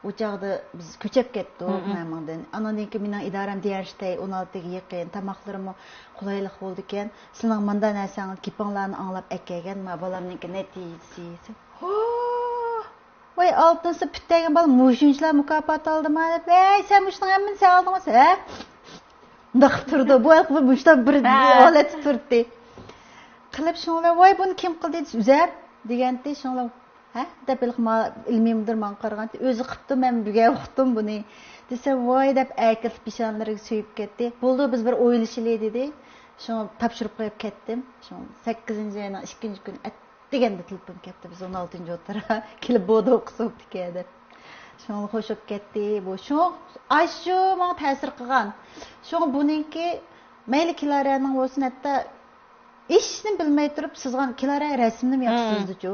ئۇ چاغدا بىز كۆچۈپ كەتتۇق نەمىڭدىن. ئانىڭدىن كېيىن مېنىڭ ئىدارەم دىيەنشتەي، ئون ئالتىگە يېقىن، تاماقلىرىمۇ قولايلىق بولىدىكەن. سىلىنىڭ مۇندا نەرسەڭىز، گېپىڭلارنى ئاڭلاپ ئەكەلگەن، ما بالامنىڭكى نەتىجىسى. ھو! ۋاي، ئالتىنچى سىنىپ پۈتتۈرگەن بالا مۇشۇنچىلا مۇكاپات ئالدىما دەپ، ۋەي، سەن مۇشۇنىڭ ھەممىنى سەن ئالدىڭمۇ، ھە؟ مۇنداق تۇرىدۇ. بۇ ھېلىقى مۇشۇنداق بىر ھالەتتە تۇردى. قىلىپ شۇڭلا، ۋاي، بۇنى كىم قىلدى دېسە، ئۆزەم دېگەنتى. شۇڭلا، ھە؟ دەپ ھېلىقى ما-، ئىلمىي مۇدىر ماڭا قارىغانتى. ئۆزى قىپتۇ، مەن بۈگۈن ئۇقتۇم بۇنى دېسە، ۋاي دەپ ئەركىلىتىپ پېشانىلىرىگە سۆيۈپ كەتتى. بولدى، بىز بىر ئويلىشىلى دېدى. شۇڭا تاپشۇرۇپ قويۇپ كەتتىم. شۇڭا سەككىزىنچى ئاينىڭ ئىككىنچى كۈنى دېگەندە تېلېفون كەپتۇ، بىز ئون ئالتىنچى ئوتتۇرا كېلىپ بولدى، ئوقۇسا بوپتىكەن دەپ. شۇڭا خوش بولۇپ كەتتى. بۇ شۇ، ئاشۇ ماڭا تەسىر قىلغان. شۇڭا بۇنىڭكى مەيلى كىلارەنىڭ بولسۇن، ھەتتا ھېچنېمە بىلمەي تۇرۇپ سىزغان، كىلارە رەسىمنىمۇ ياخشى سىزىدىچۇ.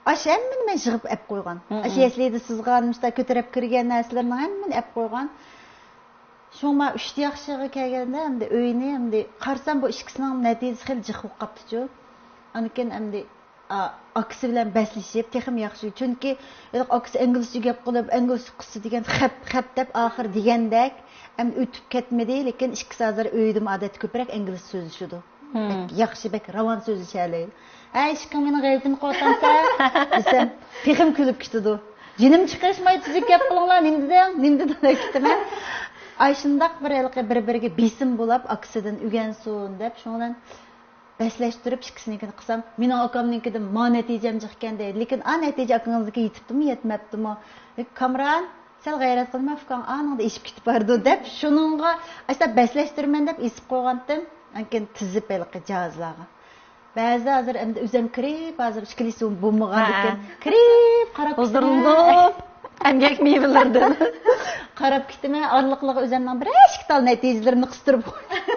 ئاشۇ ھەممىنى مەن يىغىپ ئەپ قويغان. ئاشۇ يەسلىدە سىزغان، مۇشۇنداق كۆتۈرۈپ كىرگەن نەرسىلىرىنىڭ ھەممىنى ئەپ قويغان. شۇڭا مەن ئۈچتە ياخشىغا كەلگەندە، ئەمدى ئۆينى، ئەمدى قارىسام، بۇ ئىككىسىنىڭ نەتىجىسى خېلى جىق بولۇپ قاپتىچۇ. ئاندىن كېيىن ئەمدى، ئا-، ئاكىسى بىلەن بەسلىشىپ، تېخىمۇ ياخشى. چۈنكى ھېلىقى ئاكىسى ئىنگلىزچە گەپ قىلىپ، ئىنگلىز قىزى دېگەن خەپ، خەپ دەپ، ئاخىرى دېگەندەك، ئەمدى ئۆتۈپ كەتمىدى، لېكىن ئىككىسى ھازىر ئۆيدىمۇ ئادەتتە كۆپرەك ئىنگلىزچە سۆزلىشىدۇ. بەك ياخشى، بەك راۋان سۆزلىشەلەيدۇ. «ھەي، ئىشقىلىپ مېنىڭ غەيۋىتىمنى قوتامسەن؟» دېسەم، تېخىمۇ كۈلۈپ كېتىدۇ. «جېنىم چىقىرىشماي تۈزۈك گەپ قىلىڭلار، نېمە دېدىڭ، نېمە دېدىڭ؟» دەپ كېتىمەن. ئاشۇنداق بىر ھېلىقى بىر-بىرىگە بېسىم بولاپ، ئاكىسىدىن ئۆگەنسۇن دەپ، شۇنىڭ بىلەن بەسلەشتۈرۈپ ئىككىسىنىڭكىنى قىلسام، مېنىڭ ئاكامنىڭكىدىن ما نەتىجەم جىقكەن دەيدۇ. لېكىن ئا نەتىجە ئاكىڭىزنىڭكى يېتىپتىمۇ، يەتمەپتىمۇ؟ كامران، سەل غەيرەت قىلما، ئۇكاڭ ئانىڭدا ئېشىپ كېتىپ بارىدۇ دەپ، شۇنىڭغا ئاشۇنداق بەسلەشتۈرىمەن دەپ ئېسىپ قويغانتىم. ئاندىن كېيىن تىزىپ ھېلىقى جاھازلارغا. بەزىدە ھازىر ئەمدى ئۆزۈم كىرىپ، ھازىر ئىككىلىسى بولمىغاندىكىن، كىرىپ قاراپ كېتىمەن. ھۇزۇرلىنىپ، ئەمگەك مېۋىلىرىدىن. قاراپ كېتىمەن، ئارىلىقلارغا ئۆزۈمنىڭ بىر ئىككى تال نەتىجىلىرىمنى قىستۇرۇپ قويىمەن.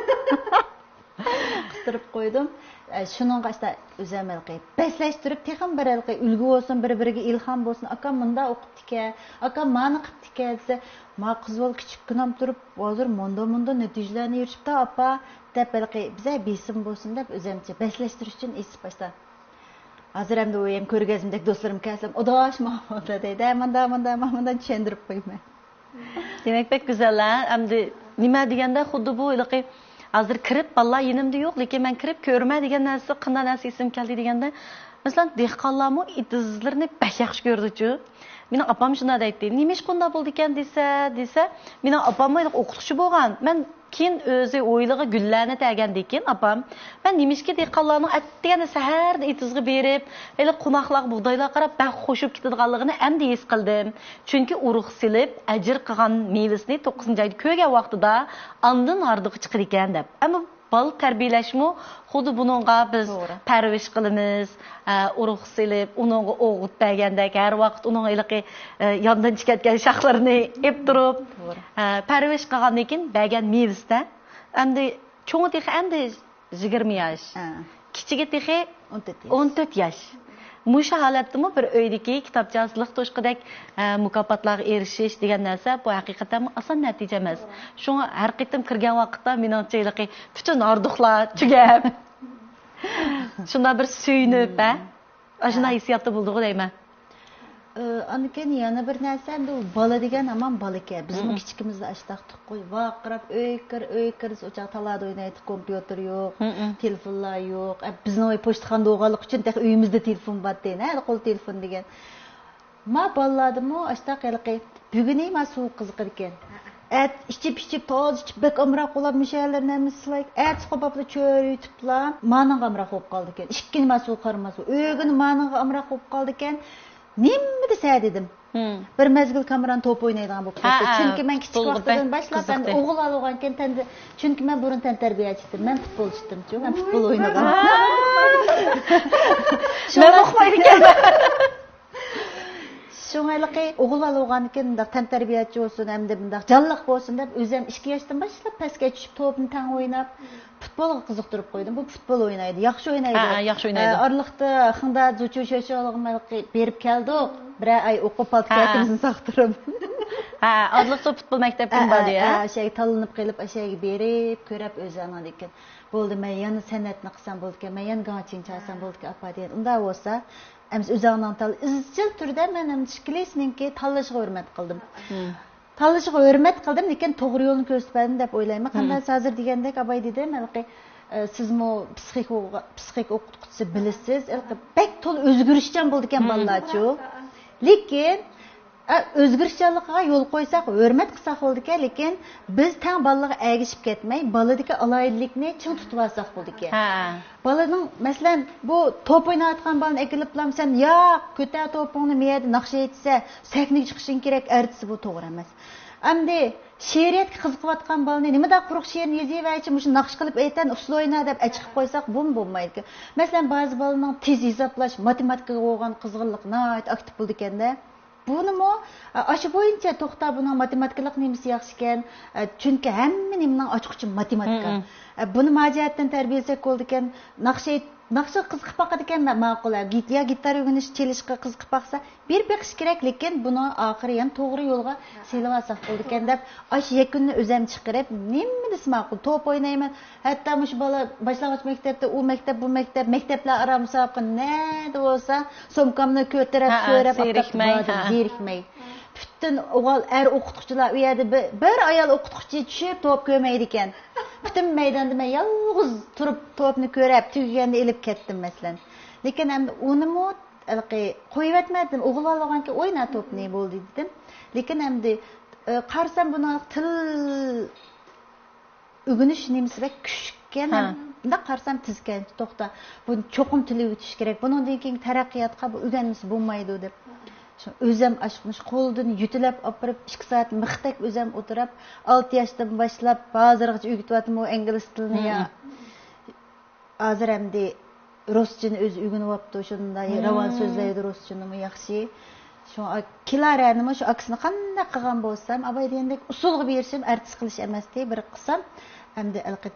تۇرۇپ قويدۇم. ئە، شۇنىڭغا ئاشتا ئۆزۈم ھېلىقى بەسلەشتۈرۈپ، تېخىمۇ بىر ھېلىقى ئۈلگە بولسۇن، بىر-بىرىگە ئىلھام بولسۇن. «ئاكام مۇنداق ئوقۇپتىكەن، ئاكام مانى قىپتىكەن» دېسە، «ما قىز بالا كىچىككىنەم تۇرۇپ، ھازىر مۇنداق-مۇنداق نەتىجىلەرنى ئېرىشىپتۇ، ئاپا» دەپ، ھېلىقى بىزە بېسىم بولسۇن دەپ، ئۆزۈمچە بەسلەشتۈرۈش ئۈچۈن ئېيتىپ باشتا. ھازىر ئەمدى ئۇ يەم كۆرگەزمىدەك دوستلىرىم كەلسەم، «ئاداش، مانا مۇنداق» دەيدۇ، «ھە، مۇنداق، مۇنداق، مانا مۇنداق» چۈشەندۈرۈپ قويىمەن. دېمەك، بەك گۈزەل، ھە؟ ئەمدى نېمە دېگەندە، خۇددى بۇ ھېلىقى ھازىر كىرىپ، بالىلار يېنىمدا يوق، لېكىن مەن كىرىپ كۆرىمەن دېگەن نەرسە، قانداق نەرسە ئېسىمگە كەلدى دېگەندە، مەسىلەن، دېھقانلارمۇ ئېتىزلىرىنى بەك ياخشى كۆرىدۇچۇ. مېنىڭ ئاپام شۇنداق دەيتتى، «نېمىشقا ئۇنداق بولىدىكەن؟» دېسە، دېسە، مېنىڭ ئاپاممۇ ھېلىقى ئوقۇتقۇچى بولغان. مەن كېيىن ئۆزى ھويلىغا گۈللەرنى تەگەندىن كېيىن ئاپام، مەن نېمىشقا دېھقانلارنىڭ ئەتىگەندە سەھەردە ئېتىزغا بېرىپ، ھېلى قوناقلارغا بۇغدايلار قاراپ بەك خوشۇپ كېتىدىغانلىقىنى ئەمدى ھېس قىلدىم. چۈنكى ئۇرۇق سېلىپ، ئەجىر قىلغان مېۋىسىنى توققۇزىنچى ئايدا كۆرگەن ۋاقتىدا ئاندىن ھاردۇقى چىقىدىكەن دەپ. ئەمما بالا تەربىيەلەشمۇ خۇددى بۇنىڭغا بىز توغرا. پەرۋىش قىلىمىز، ئە، ئۇرۇق سېلىپ، ئۇنىڭغا ئوغۇت بەرگەندەك، ھەر ۋاقىت ئۇنىڭ ھېلىقى، ئە، ياندىن چىقىۋەتكەن شاخلىرىنى ئېلىپ تۇرۇپ، توغرا. ئە، پەرۋىش قىلغاندىن كېيىن بەرگەن مېۋىسىدە، ئەمدى چوڭى تېخى ئەمدى يىگىرمە ياش. ھە. كىچىكى تېخى ئون تۆت ياش. ئون تۆت ياش. مۇشۇ ھالەتتىمۇ بىر ئۆيدىكى كىتابچا سىلىق توشقىدەك، ئە، مۇكاپاتلارغا ئېرىشىش دېگەن نەرسە، بۇ ھەقىقەتەنمۇ ئاسان نەتىجە ئەمەس. شۇڭا ھەر قېتىم كىرگەن ۋاقىتتا مېنىڭچە ھېلىقى پۈتۈن ھاردۇقلار تۈگەپ، شۇنداق بىر سۆيۈنۈپ، ھە؟ ئاشۇنداق ھە. ھېسسىياتتا بولدىغۇ دەيمەن. ئاندىن كېيىن يەنە بىر نەرسە، ئەمدى ئۇ بالا دېگەن ھامان بالىكەن. بىزمۇ مم. كىچىكىمىزدە ئاشتاقتۇق قوي، ۋارقىراپ، «ئۆيگە كىر، ئۆيگە كىر» دېسە، ئۇ چاغ تالادا ئوينايتتۇق، كومپيۇتېر يوق، مم. تېلېفونلار يوق. ئە، بىزنىڭ ئۆي پوچتىخانىدا بولغانلىقى ئۈچۈن تېخى ئۆيىمىزدە تېلېفون بارتى، ھە، قول تېلېفون دېگەن. ما بالىلاردىمۇ ئاشتاق ھېلىقى بۈگۈنى ما سوغۇق قىزىقىدىكەن. ئەت ئىچىپ، ئىچىپ، تازا ئىچىپ، بەك ئامراق بولاپ، مۇشۇ يەرلەرنى ھەممىسى سىلايدۇ. ئەتىسى قوپاپلا چۆرە يۇتۇپلا مانىڭغا ئامراق بولۇپ قالىدىكەن. ئىككىنى ما سۇغا قارىماس. ئۆگۈنى مانىڭغا ئامراق بولۇپ قالىدىكەن. نېمە دېسە دېدىم. مم. بىر مەزگىل كامېران توپ ئوينايدىغان بولۇپ ھە، كەتتى. ھە، چۈنكى مەن كىچىك پۇتبولغا ۋاقتىدىن بەك باشلاپ، ئەمدى قىزىقتى. ئوغۇل ئالغانكەن تەندە، چۈنكى مەن بۇرۇن تەنتەربىيەچى ئىدىم. مەن پۇتبولچى ئىدىمچۇ، مەن پۇتبول ئوينىغان. مەن ئۇقمايدىكەنمەن. شۇڭا ھېلىقى ئوغۇل بالا بولغاندىكىن مۇنداق تەنتەربىيەچى بولسۇن، ھەمدە مۇنداق جانلىق بولسۇن دەپ، ئۆزۈم ئىككى ياشتىن باشلاپ پەسكە چۈشۈپ، توپنى تەڭ ئويناپ، پۇتبولغا قىزىقتۇرۇپ قويدۇم. بۇ پۇتبول ئوينايدۇ، ياخشى ئوينايدۇ. ھە، ھە، ياخشى ئوينايدۇ. ئە، ئارىلىقتا خىڭدا زۇچۇ شۆشىغا ھېلىقى بېرىپ كەلدۇق. بىرەر ئاي ئوقۇپ، پالتا ھە، ھە. كەتكىنىمىزنى ساقتۇرۇپ. ھە، ئارىلىقتا پۇتبول مەكتەپكىمۇ ھە، باردى، ھە، ھە؟ ھە، ئاشۇ يەرگە تاللىنىپ قېلىپ، ئاشۇ يەرگە بېرىپ، كۆرۈپ ئۆزى ئانىڭدىن كېيىن، بولدى، مەن يەنە سەنئەتنى قىلسام بولىدىكەن، مەن يەنە گاڭچىنى چالسام بولىدىكەن، ئاپا دېگەن. ئۇنداق بولسا، ئەمىسە ئۆزۈڭنىڭ تال-، ئىزچىل تۈردە مەن ئەمدى ئىككىلىسىنىڭكى تاللىشىغا ھۆرمەت قىلدىم. مم. تاللىشىغا ھۆرمەت قىلدىم، لېكىن توغرا يولنى كۆرسىتىپ بەردىم دەپ ئويلايمەن. مم. قانداق ھازىر دېگەندەك، ئاباي دېدىم، ھېلىقى، ئە، سىزمۇ پسىخىك، پسىخىك ئوقۇتقۇچىسى بىلىسىز، ھېلىقى بەك تولا ئۆزگىرىشچان بولىدىكەن مم. بالىلارچۇ. لېكىن، ئە، ئۆزگىرىشچانلىقىغا يول قويساق، ھۆرمەت قىلساق بولىدىكەن، لېكىن بىز تەڭ بالىلارغا ئەگىشىپ كەتمەي، بالىدىكى ئالاھىدىلىكنى چىڭ تۇتۇۋالساق بولىدىكەن. ھە. بالىنىڭ، مەسىلەن، بۇ توپ ئويناۋاتقان بالىنى ئەكېلىپلا، «سەن ياق، كۆتەر توپۇڭنى، مەيەردە ناخشا ئېيتىسەن، سەھنىگە چىقىشىڭ كېرەك» ئەرتىسە، بۇ توغرا ئەمەس. ئەمدى شېئىرىيەتكە قىزىقىۋاتقان بالىنى، «نېمىنداق قۇرۇق شېئىرنى يېزىۋەرچى، مۇشۇ ناخشا قىلىپ ئېيتە، ئۇسسۇل ئوينا» دەپ ئەچىقىپ قويساق، بۇمۇ بولمايدىكەن. مەسىلەن، بەزى بالىنىڭ تېز ھېسابلاش، ماتېماتىكىغا بولغان قىزغىنلىقى ناھايىتى ئاكتىپ بولىدىكەندە. بۇنىمۇ، ئا، ئاشۇ بويىچە توختا، بۇنىڭ ماتېماتىكىلىق نېمىسى ياخشىكەن، ئا، چۈنكى ھەممە نېمىنىڭ ئاچقۇچى ماتېماتىكا. مم. ئا، بۇنى ما جەھەتتىن تەربىيەلىسەك بولىدىكەن، ناخشا، ناخشا قىزىقىپ باقىدىكەن، مە-، ماقۇل، ئا، گىت-، يا گىتار ئۆگىنىش، چېلىشقا قىزىقىپ باقسا، بېرىپ بېقىش كېرەك، لېكىن بۇنى ئاخىرى يەنە توغرا يولغا سېلىۋالساق بولىدىكەن دەپ، ئاشۇ يەكۈننى ئۆزەم چىقىرىپ، نېمە دېسە ماقۇل، توپ ئوينايمەن، ھەتتا مۇشۇ بالا باشلانغۇچ مەكتەپتە، ئۇ مەكتەپ، بۇ مەكتەپ، مەكتەپلەر ئارا مۇسابىقە نەدە بولسا، سومكامنى كۆتۈرۈپ، ھە، ھە، سۆرەپ، ئاپتاپتا زېرىكمەي، بارىدىم، ھە. زېرىكمەي. پۈتۈن ئوغۇل ئەر ئوقۇتقۇچىلار ئۇ يەردە بىر، بىر ئايال ئوقۇتقۇچى چۈشۈپ توپ كۆرمەيدىكەن. پۈتۈن مەيداندا مەن يالغۇز تۇرۇپ توپنى كۆرۈپ، تۈگىگەندە ئېلىپ كەتتىم، مەسىلەن. لېكىن ئەمدى ئۇنىمۇ ھېلىقى قويۇۋەتمەي دېدىم، ئوغۇل بالا بولغانكەن ئوينا توپنى، بولدى دېدىم. لېكىن ئەمدى، ئە، قارىسام بۇنىڭ تىل ئۆگىنىش نېمىسى بەك كۈچلۈككەن، ھە. مۇنداق قارىسام تېزكەن، توختا، بۇنى چوقۇم تىل ئۆگىتىش كېرەك، بۇنىڭدىن كېيىنكى تەرەققىياتقا بۇ ئۆگەنمىسە بولمايدۇ دەپ. شۇ ئۆزەم ئاشۇ قولىدىن يۆتىلەپ ئاپىرىپ، ئىككى سائەت مىختەك ئۆزەم ئولتۇرۇپ، ئالتە ياشتىن باشلاپ ھازىرغىچە ئۆگىتىۋاتىمەن ئۇ ئىنگلىز تىلىنى يا. ھازىر ئەمدى رۇسچىنى ئۆزى ئۆگىنىۋاپتۇ، شۇنداق راۋان سۆزلەيدۇ، رۇسچىنىمۇ ياخشى. شۇڭا كىلارەنىمۇ شۇ ئاكىسىنى قانداق قىلغان بولسام، ئاباي دېگەندەك ئۇسسۇلغا بېرىشىم ئارتىس قىلىش ئەمەستى، بىر قىلسام، ئەمدى ھېلىقى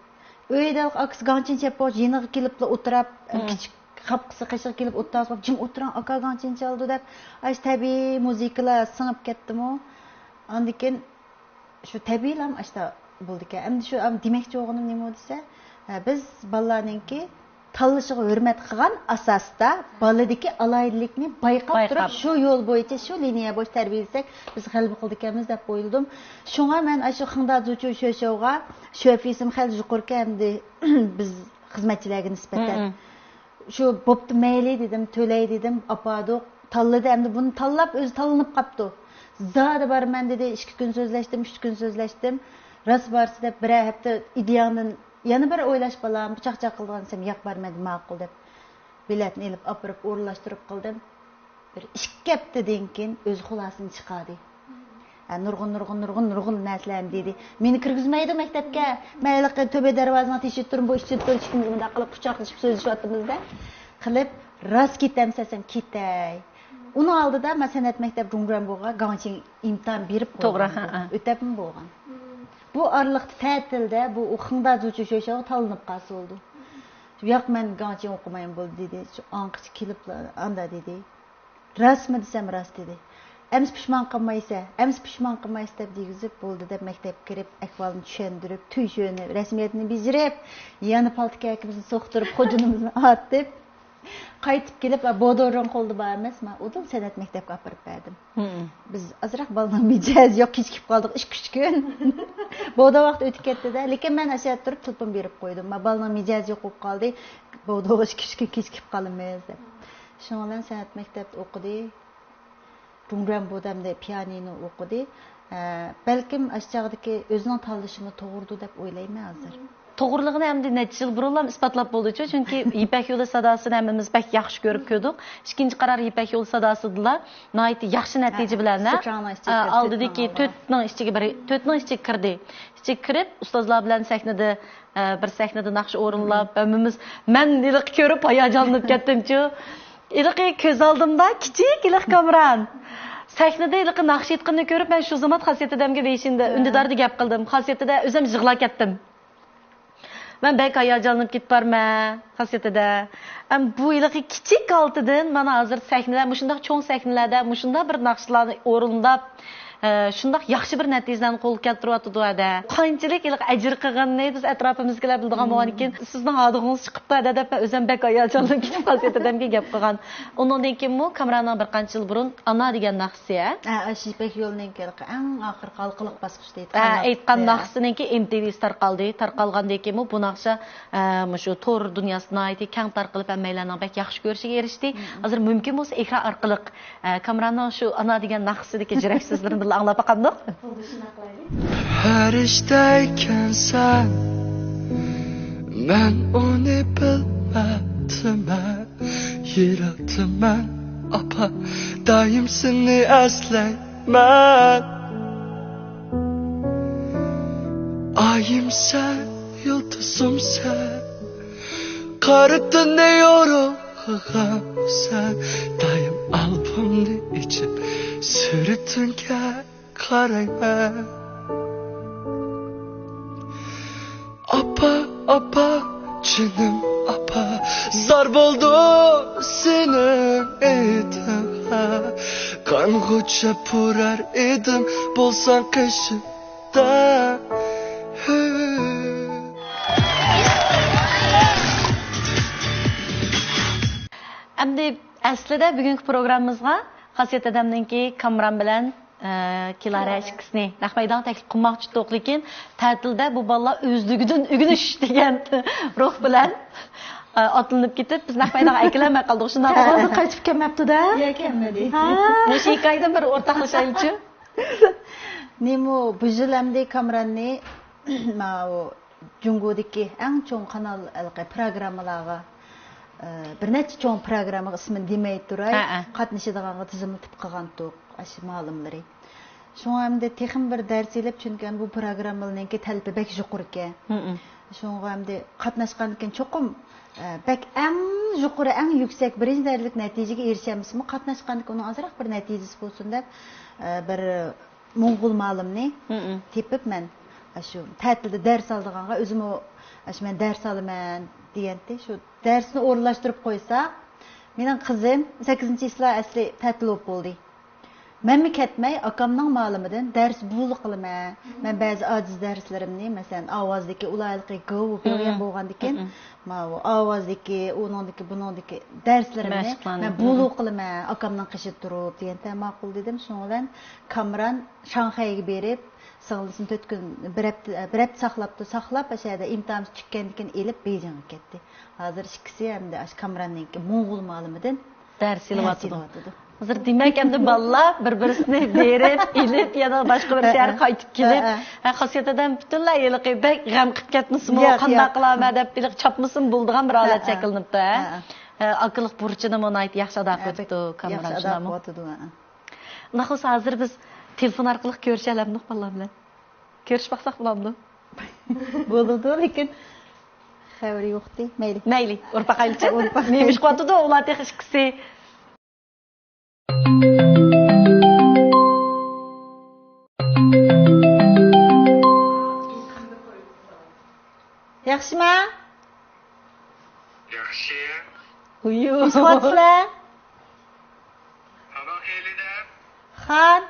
ئۆيدە ئاكىسى گاڭچىن چېلىپ بولغاچ يېنىغا كېلىپلا ئولتۇرۇپ، كىچىك قاپىقىسى قېشىغا كېلىپ ئولتۇرۇپ، جىم ئولتۇرۇڭ، ئاكا گاڭچىن چالىدۇ دەپ، ئاشۇ تەبىئىي مۇزىكىلار سىڭىپ كەتتىمۇ. ئاندىن كېيىن شۇ تەبىئىيلا ئاشتا بولىدىكەن. ئەمدى شۇ دېمەكچى بولغىنىم نېمە دېسە، ھە، بىز بالىلارنىڭكى تاللىشىغا ھۆرمەت قىلغان ئاساستا بالىدىكى ئالاھىدىلىكنى بايقاپ بايقاپ. تۇرۇپ، شۇ يول بويىچە، شۇ لىنىيە بويىچە تەربىيەلىسەك، بىز غەلىبە قىلىدىكەنمىز دەپ ئويلىدىم. شۇڭا مەن ئاشۇ خىڭدا زۇچۇ شۆشياۋغا، شۆفىسىم خېلى يۇقىرىكەن، ئەمدى بىز خىزمەتچىلەرگە نىسبەتەن. شۇ بوپتۇ، مەيلى دېدىم، تۆلەي دېدىم، ئاپاردۇق. تاللىدى، ئەمدى بۇنى تاللاپ، ئۆزى تاللىنىپ قاپتۇ. زادى بارىمەن دېدى، ئىككى كۈن سۆزلەشتىم، ئۈچ كۈن سۆزلەشتىم. راست بارسا دەپ، بىرەر ھەپتە ئىدىيەڭدىن يەنە بىر ئويلاش بالام، بۇ چاقچاق قىلىدىغان دېسەم، ياق، بارمەن دېدى، ماقۇل دەپ. بېلەتنى ئېلىپ ئاپىرىپ ئورۇنلاشتۇرۇپ قىلدىم. بىر ئىككى ھەپتىدىن كېيىن ئۆزى خۇلاسىنى چىقاردى. ھە، نۇرغۇن، نۇرغۇن، نۇرغۇن، نۇرغۇن نەرسىلەرنى دېدى. مېنى كىرگۈزمەيدۇ مەكتەپكە. مەن ھېلىقى تۆبە دەرۋازىنىڭ تېشىدا تۇرۇپ، بۇ ئىچىدە تۇرۇپ، ئىككىمىز مۇنداق قىلىپ قۇچاقلىشىپ سۆزلىشىۋاتىمىز-دە. قىلىپ، راست كېتەمسەن سەن، كېتەي. ئۇنىڭ ئالدىدا مەن سەنئەت مەكتەپ جۇڭگرەنبوغا گاڭچىڭ ئىمتىھان بېرىپ توغرا، قويغان. ھە، ھە. ئۆتەپمۇ بولغان. بۇ ئارىلىقتا تەتىلدە بۇ خىڭدا زۇچۇ شۆشياۋ تاللىنىپ قالسا بولدى. ياق، مەن گاڭچىڭ ئوقۇمايمەن بولدى دېدى. شۇ ئاڭقىچە كېلىپلا ئاندا دېدى. راستمۇ دېسەم، راست دېدى. ئەمسە پۇشمان قىلمايسە، ئەمسە پۇشمان قىلمايسە دەپ دېگۈزۈپ، بولدى دەپ مەكتەپكە كىرىپ، ئەھۋالنى چۈشەندۈرۈپ، تۈيشۈنۈپ، رەسمىيەتنى بېجىرىپ، يەنە پالتا كەكىمىزنى سوقتۇرۇپ، خوجىنىمىزنى ئاتىپ، قايتىپ كېلىپ، بودورۇڭ قولدا بار ئەمەسما، ئۇدۇل سەنئەت مەكتەپكە ئاپىرىپ بەردىم. بىز ئازراق بالىنىڭ مىجەزى يوق، كېچىكىپ قالدۇق ئىككى، ئۈچ كۈن. بودو ۋاقتى ئۆتۈپ كەتتى-دە، لېكىن مەن ئاشۇ يەردە تۇرۇپ تېلېفون بېرىپ قويدۇم. ما بالىنىڭ مىجەزى يوق بولۇپ قالدى، بودوغا ئىككى، ئۈچ كۈن كېچىكىپ قالىمىز دەپ. شۇنىڭ بىلەن سەنئەت مەكتەپتە ئوقۇدى. جۇڭگرەنبودا ئەمدى پىيانىنو ئوقۇدى. ئە، بەلكىم ئاشۇ چاغدىكى ئۆزىنىڭ تاللىشىمۇ توغرىدۇ دەپ ئويلايمەن ھازىر. توغرىلىقىنى ئەمدى نەچچە يىل بۇرۇنلا ئىسپاتلاپ بولدىچۇ، چۈنكى يىپەك يولى ساداسىنى ھەممىمىز بەك ياخشى كۆرۈپ كۆردۇق. ئىككىنچى قارار يىپەك يولى ساداسىدىلا ناھايىتى ياخشى نەتىجە بىلەن، ھە، سىچاڭنىڭ ئىچىگە ئە، كىرىپ ئالدىدىكى تۆتنىڭ ئىچىگە بىر، تۆتنىڭ ئىچىگە كىردى. ئىچىگە كىرىپ، ئۇستازلار بىلەن سەھنىدە، ئە، بىر سەھنىدە ناخشا ئورۇنلاپ، ھەممىمىز، مەن ھېلىقى كۆرۈپ ھاياجانلىنىپ كەتتىمچۇ. ھېلىقى كۆز ئالدىمدا كىچىك ھېلىقى كامران. سەھنىدە ھېلىقى ناخشا ئېيتقىنىنى كۆرۈپ، مەن شۇ زامات خاسىيەتتە دەمگە بېشىندە ئۈندىداردا گەپ قىلدىم. خاسىيەتتە ئۆزۈم يىغلاپ كەتتىم. مەن بەك ھاياجانلىنىپ كېتىپ بارمەن، خاسىيىتىدە. ئەم، بۇ ھېلىقى كىچىك ھالىتىدىن مانا ھازىر سەھنىلەر، مۇشۇنداق چوڭ سەھنىلەردە مۇشۇنداق بىر ناخشىلارنى ئورۇنداپ، ئە، شۇنداق ياخشى بىر نەتىجىلەرنى قولغا كەلتۈرۈۋاتىدۇ ھەدە. قانچىلىك ھېلىقى ئەجىر قىلغىنىنى بىز ئەتراپىمىزدىكىلەر بىلىدىغان بولغاندىكىن، سىزنىڭ ھادىغىڭىز چىقىپتۇ ھەدە دەپ، مەن ئۆزۈم بەك ھاياجانلىنىپ كېتىپ، خاسىيىتىدە دەمگە گەپ قىلغان. ئۇنىڭدىن كېيىنمۇ كامراننىڭ بىر قانچە يىل بۇرۇن ئانا دېگەن ناخشىسى، ھە؟ ھە، ئاشۇ يىپەك يولىنىڭكى ئەڭ ئاخىرقى ھالقىلىق باسقۇچتا ھە، ئېيتقان ئېيتقان ناخشىسى. ناخشىسىنىڭكى ئېم تى ۋىسى تارقالدى. تارقالغاندىن كېيىنمۇ بۇ ناخشا، ئە، مۇشۇ تور دۇنياسىدا ناھايىتى كەڭ تارقىلىپ، ھەممەيلەننىڭ بەك ياخشى كۆرۈشىگە ئېرىشتى. ھازىر مۇمكىن بولسا، ئېكران ئارقىلىق، ئە، كامراننىڭ شۇ ئانا دېگەن ناخشىسىدىكى يۈرەك سۆزلىرىنى بىللە ئاڭلاپ باقامدۇق؟ بولدى، شۇنداق قىلايلى. پەرىشتە ئىكەنسەن، مەن ئۇنى بىلمەپتىمەن. يىراقتىمەن، ئاپا، دائىم سېنى ئەسلەيمەن. ئايىمسەن، يۇلتۇزۇمسەن، قارا تۈننى يورۇقلىغانسەن. دائىم ئالپۇمنى ئېچىپ، سۈرىتىڭگە قارايمەن. ئاپا، ئاپا، جېنىم ئاپا، زار بولدۇم سېنىڭ ئېتىڭغا. قانغۇچە پۇرار ئىدىم، بولساڭ قېشىمدا. ئەمدى ئەسلىدە بۈگۈنكى پروگراممىمىزغا خاسىيەت دادامنىڭكى كامران بىلەن ئە، كىلارا ئىككىسىنى نەق مەيدانغا تەكلىپ قىلماقچى ئىدۇق، لېكىن تەتىلدە بۇ بالىلار ئۆزلۈكىدىن ئۆگىنىش دېگەن روھ بىلەن، ئە، ئاتلىنىپ كېتىپ، بىز نەق مەيدانغا ئەكېلەلمەي قالدۇق. شۇنداقمۇ؟ ھازىر قايتىپ كەلمەپتۇ-دە. يا، كەلمىدى. ھە. مۇشۇ ھېكايىدىن بىر ئورتاقلىشايلىچۇ؟ نېمە، بۇ يىل ئەمدى كامراننى ماۋۇ جۇڭگودىكى ئەڭ چوڭ قانال ھېلىقى پروگراممىلارغا، ئە، بىر نەچچە چوڭ پروگراممىغا ئىسمىنى دېمەي تۇراي، ھە، ھە. قاتنىشىدىغانغا تىزىملىتىپ قىلغانتۇق، ئاشۇ مالىملىرى. شۇڭا ئەمدى تېخىمۇ بىر دەرس ئېلىپ، چۈنكى ئەمدى بۇ پروگراممىلارنىڭكى تەلىپى بەك يۇقىرىكەن. ھە، ھە. شۇڭا ئەمدى قاتناشقاندىن كېيىن چوقۇم، ئە، بەك ئەڭ يۇقىرى، ئەڭ يۈكسەك، بىرىنچى دەرىجىلىك نەتىجىگە ئېرىشەلمىسىمۇ، قاتناشقاندىن كېيىن ئۇنىڭ ئازراق بىر نەتىجىسى بولسۇن دەپ، ئە، بىر موڭغۇل مالىمنى مم. تېپىپ مەن، ئاشۇ تەتىلدە دەرس ئالىدىغانغا ئۆزىمۇ، ئاشۇ مەن دەرس ئالىمەن دېگەنتى. شۇ دەرسنى ئورۇنلاشتۇرۇپ قويساق، مېنىڭ قىزىم سەككىزىنچى كىلاسلار ئەسلى تەتىل بولۇپ بولدى. مەنمۇ كەتمەي، ئاكامنىڭ مالىمىدىن دەرس بۇلۇ قىلىمەن. مەن بەزى ئاجىز دەرسلىرىمنى، مەسىلەن، ئاۋازدىكى ئۇلايلىقى گو بىلگەن بولغاندىكىن، ماۋۇ ئاۋازدىكى، ئۇنىڭدىكى، بۇنىڭدىكى دەرسلىرىمنى مەن بۇلۇ قىلىمەن، ئاكامنىڭ قېشىدا تۇرۇپ دېگەنتە ماقۇل دېدىم. شۇنىڭ بىلەن كامران شاڭخەيگە بېرىپ، سىڭلىسىنى تۆت كۈن، بىر ھەپتە، بىر ھەپتە ساقلاپتۇ، ساقلاپ، ئاشۇ يەردە ئىمتىھان تۈگىگەندىن كېيىن ئېلىپ بېيجىڭغا كەتتى. ھازىر ئىككىسى ئەمدى ئاشۇ كامراننىڭكى موڭغۇل مالىمىدىن مۇئەللىمىدىن دەرس ئېلىۋاتىدۇ. ھازىر دېمەك، ئەمدى بالىلار بىر-بىرسىنى بېرىپ، ئېلىپ، يەنە باشقا بىر شەھەرگە قايتىپ كېلىپ، ھە، خاسىيەت ئادەم پۈتۈنلەي ھېلىقى بەك غەم قىلىپ كەتمىسىمۇ، قانداق قىلارمەن دەپ ھېلىقى چاپمىسىمۇ بولىدىغان بىر ھالەت شەكىللىنىپتۇ، ھە؟ ھە، ئاكىلىق بۇرچىنىمۇ ناھايىتى ياخشى ئادا قىلىپتۇ كامران، شۇنداقمۇ؟ ئۇنداق بولسا ھازىر بىز تېلېفون ئارقىلىق كۆرۈشەلەمدۇق بالىلار بىلەن؟ كۆرۈشۈپ باقساق بولامدۇ؟ بولىدۇ، لېكىن خەۋىرى يوقتى. مەيلى. مەيلى، ئۇرۇپ باقايلىچۇ. ئۇرۇپ باقايلى. نېمە ئىش قىلىۋاتىدۇ ئۇلار تېخى ئىككىسى؟ ياخشىما؟ ياخشى. ھۇيۇ. نېمە قىلىۋاتىسىلەر؟ تاماق يەيلى دەپ. خان.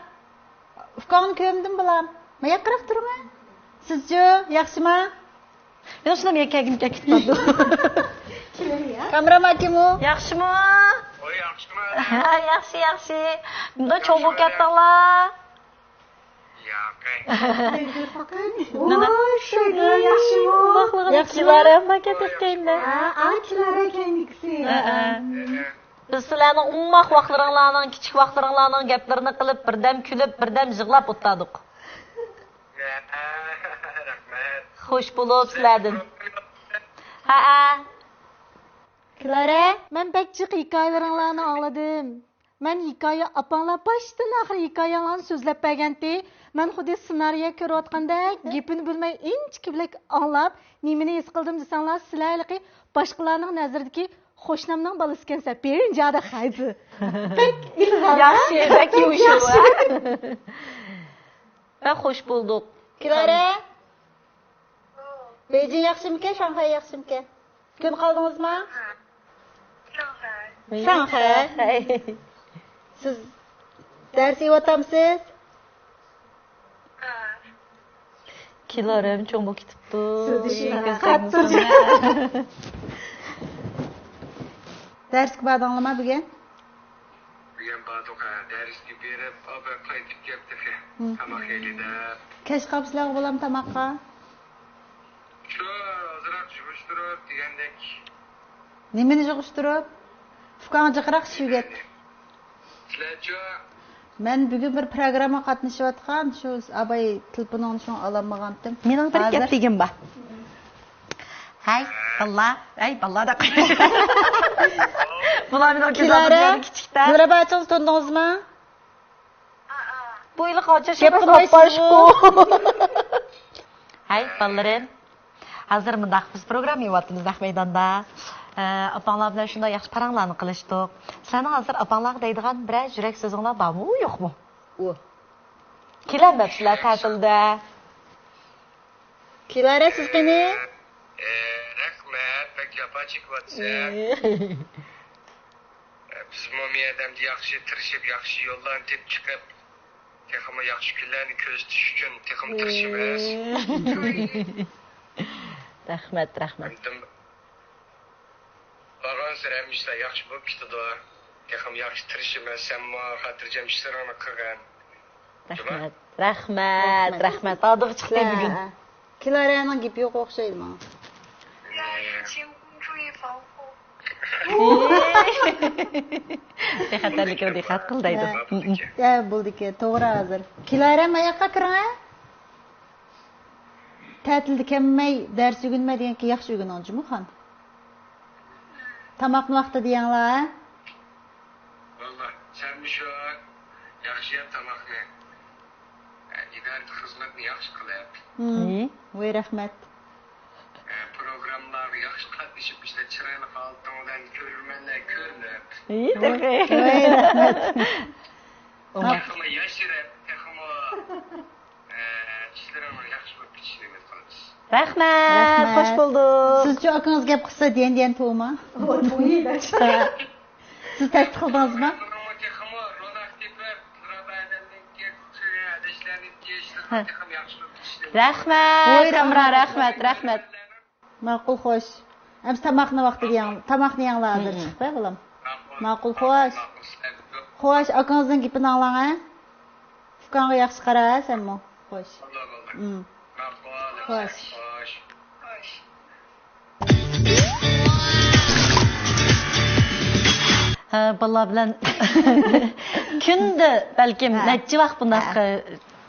ئۇكاڭنى كۆرمىدىم بالام. ماياقراق تۇرۇڭە. سىزچۇ، ياخشىما؟ ياخشىلا، مەن كەلگۈم كەتتى. كامران ئاكىمۇ؟ ياخشىمۇ؟ ۋاي، ياخشىما؟ ھە، ياخشى، ياخشى. مۇندا چوڭ بولۇپ كەتتىڭلار. ياقەي. نانا. ۋاي، ياخشىمۇ؟ ياخشىمۇ؟ كىلارا ئەمما كەتتى كەينىدە. ھە، ئا، كىلارا كەينىكىسى. ھە، ھە. بىز سىلەرنىڭ ئوماق ۋاقىتلىرىڭلارنىڭ، كىچىك ۋاقىتلىرىڭلارنىڭ گەپلىرىنى قىلىپ، بىردەم كۈلۈپ، بىردەم يىغلاپ ئولتۇردۇق. رەھمەت. خوش بولۇپ سىلەردىن. ھەئە. كلارا، مەن بەك جىق ھېكايىلىرىڭلارنى ئاڭلىدىم. مەن ھېكايە ئاپاڭلار باشتىن ئاخىر ھېكايەڭلارنى سۆزلەپ بەرگەنتى. مەن خۇددى سېنارىيە كۆرۈۋاتقاندەك گېپىنى بۆلمەي ئىنچىكىلىك ئاڭلاپ، نېمىنى ھېس قىلدىم دېسەڭلار، سىلەر ھېلىقى باشقىلارنىڭ نەزىرىدىكى خوشنامنىڭ بالىسىكەنسەن، بىرىنچى ئادەم خەيزى. بەك ئىلھام. ياخشى، بەك يۇمشاق. بەك خوش بولدۇق. كلارا، بېيجىڭ ياخشىمىكەن، شاڭخەي ياخشىمىكەن؟ كۈن قالدىڭىزما؟ شاڭخەي. شاڭخەي. سىز دەرس ئېلىۋاتامسىز؟ كىلارەم چوڭ بولۇپ كېتىپتۇ. سۆزلىشىڭ قاتتىق. دەرسكە باردىڭلارما بۈگۈن؟ بۈگۈن باردۇق، ھە، دەرسكە بېرىپ، ئابا قايتىپ كەپ تېخى. تاماق يەيلى دەپ. كەچ قاپسىلەرغۇ بالام تاماققا؟ شۇ ئازراق يىغىشتۇرۇپ دېگەندەك. نېمىنى يىغىشتۇرۇپ؟ ئۇكاڭ جىقراق ئىش ئۆگەت. سىلەرچۇ؟ مەن بۈگۈن بىر پروگراممىغا قاتنىشىۋاتقان، شۇ ئاباي تېلېفونۇڭنى شۇڭا ئالالمىغانتىم. مېنىڭ بىر گەپ دېگۈم بار. ھەي، باللا، ھەي، باللا دەپ قويدۇم. بۇلار مېنىڭ كۆز ئالدىمدا كىچىكتە. زىراباچىڭىز تونۇدىڭىزمۇ؟ بۇ يىل قانچە گەپ قىلمايسىزغۇ؟ ھەي، بالىلىرىم. ھازىر مۇنداق، بىز پروگرامما يېۋاتىمىز نەق مەيداندا. ئە، ئاپاڭلار بىلەن شۇنداق ياخشى پاراڭلارنى قىلىشتۇق. سىلەرنىڭ ھازىر ئاپاڭلارغا دەيدىغان بىرەر يۈرەك سۆزۈڭلار بارمۇ، يوقمۇ؟ ئۇ. كېلەلمەپسىلەر تەتىلدە. كلارا، سىز قېنى؟ ئە، رەھمەت، بەك جاپا چېكىۋاتىسەن. ئە، بىزمۇ مۇ يەردە ئەمدى ياخشى تىرىشىپ، ياخشى يوللارنى تېپىپ چىقىپ، تېخىمۇ ياخشى كۈنلەرنى كۆزىتىش ئۈچۈن تېخىمۇ تىرىشىمىز. رەھمەت، رەھمەت. ئەمدى بارغانسېرى ھەممە ئىشلار ياخشى بولۇپ كېتىدۇ. تېخىمۇ ياخشى تىرىشىمەن، سەنمۇ خاتىرجەم ئىشلىرىڭنى قىلغىن. رەھمەت، رەھمەت، رەھمەت. دادىغا چىقتى بۈگۈن. كلارانىڭ گېپى يوق ئوخشايدۇ ماڭا. بىخەتەرلىكىگە دىققەت قىل دەيدۇ. ھە، بولدىكەن، توغرا ھازىر. كلارا، ماياققا كىرىڭە. تەتىلدە كەلمەي، دەرس ئۆگىنىمەي دېگەنكى ياخشى ئۆگىنىڭ جۇمۇ خان. تاماقنى ۋاقتىدا يەڭلار، ھە؟ ۋاللا، سەن مۇشۇ ياخشى يەپ تاماقنى، ئىدارىدە خىزمەتنى ياخشى قىلىپ. ۋاي، رەھمەت. پروگراممىلارغا ياخشى قاتنىشىپ، ئىشلار چىرايلىق ھالىتىڭ بىلەن كۆرۈرمەنلەر كۆرۈنۈپ. ۋاي، رەھمەت. تېخىمۇ ياشىرىپ، تېخىمۇ ئىشلىرىڭنىڭ ياخشى بولۇپ كېتىشىنى رەھمەت، رەھمەت. خوش بولدۇق. سىزچۇ ئاكىڭىز گەپ قىلسا دېيەن دېيەن توۋما؟ سىز تەستىق قىلدىڭىزمۇ؟ رەھمەت، ۋوي، كامران، رەھمەت، رەھمەت. ماقۇل، خوش. ئەمسە تاماقنى ۋاقتىدا يەڭ، تاماقنى يەڭلار ھازىر. مم. چىقىپ، بالام. ماقۇل، خوش. خوش، ئاكىڭىزنىڭ گېپىنى ئاڭلاڭ، ھە؟ ئۇكاڭغا ياخشى قارا، ھە، سەنمۇ. خوش. مم. خوش. ھە، بالىلار بىلەن كۈندە بەلكىم ھە. نەچچە ۋاق بۇنداق، ھە.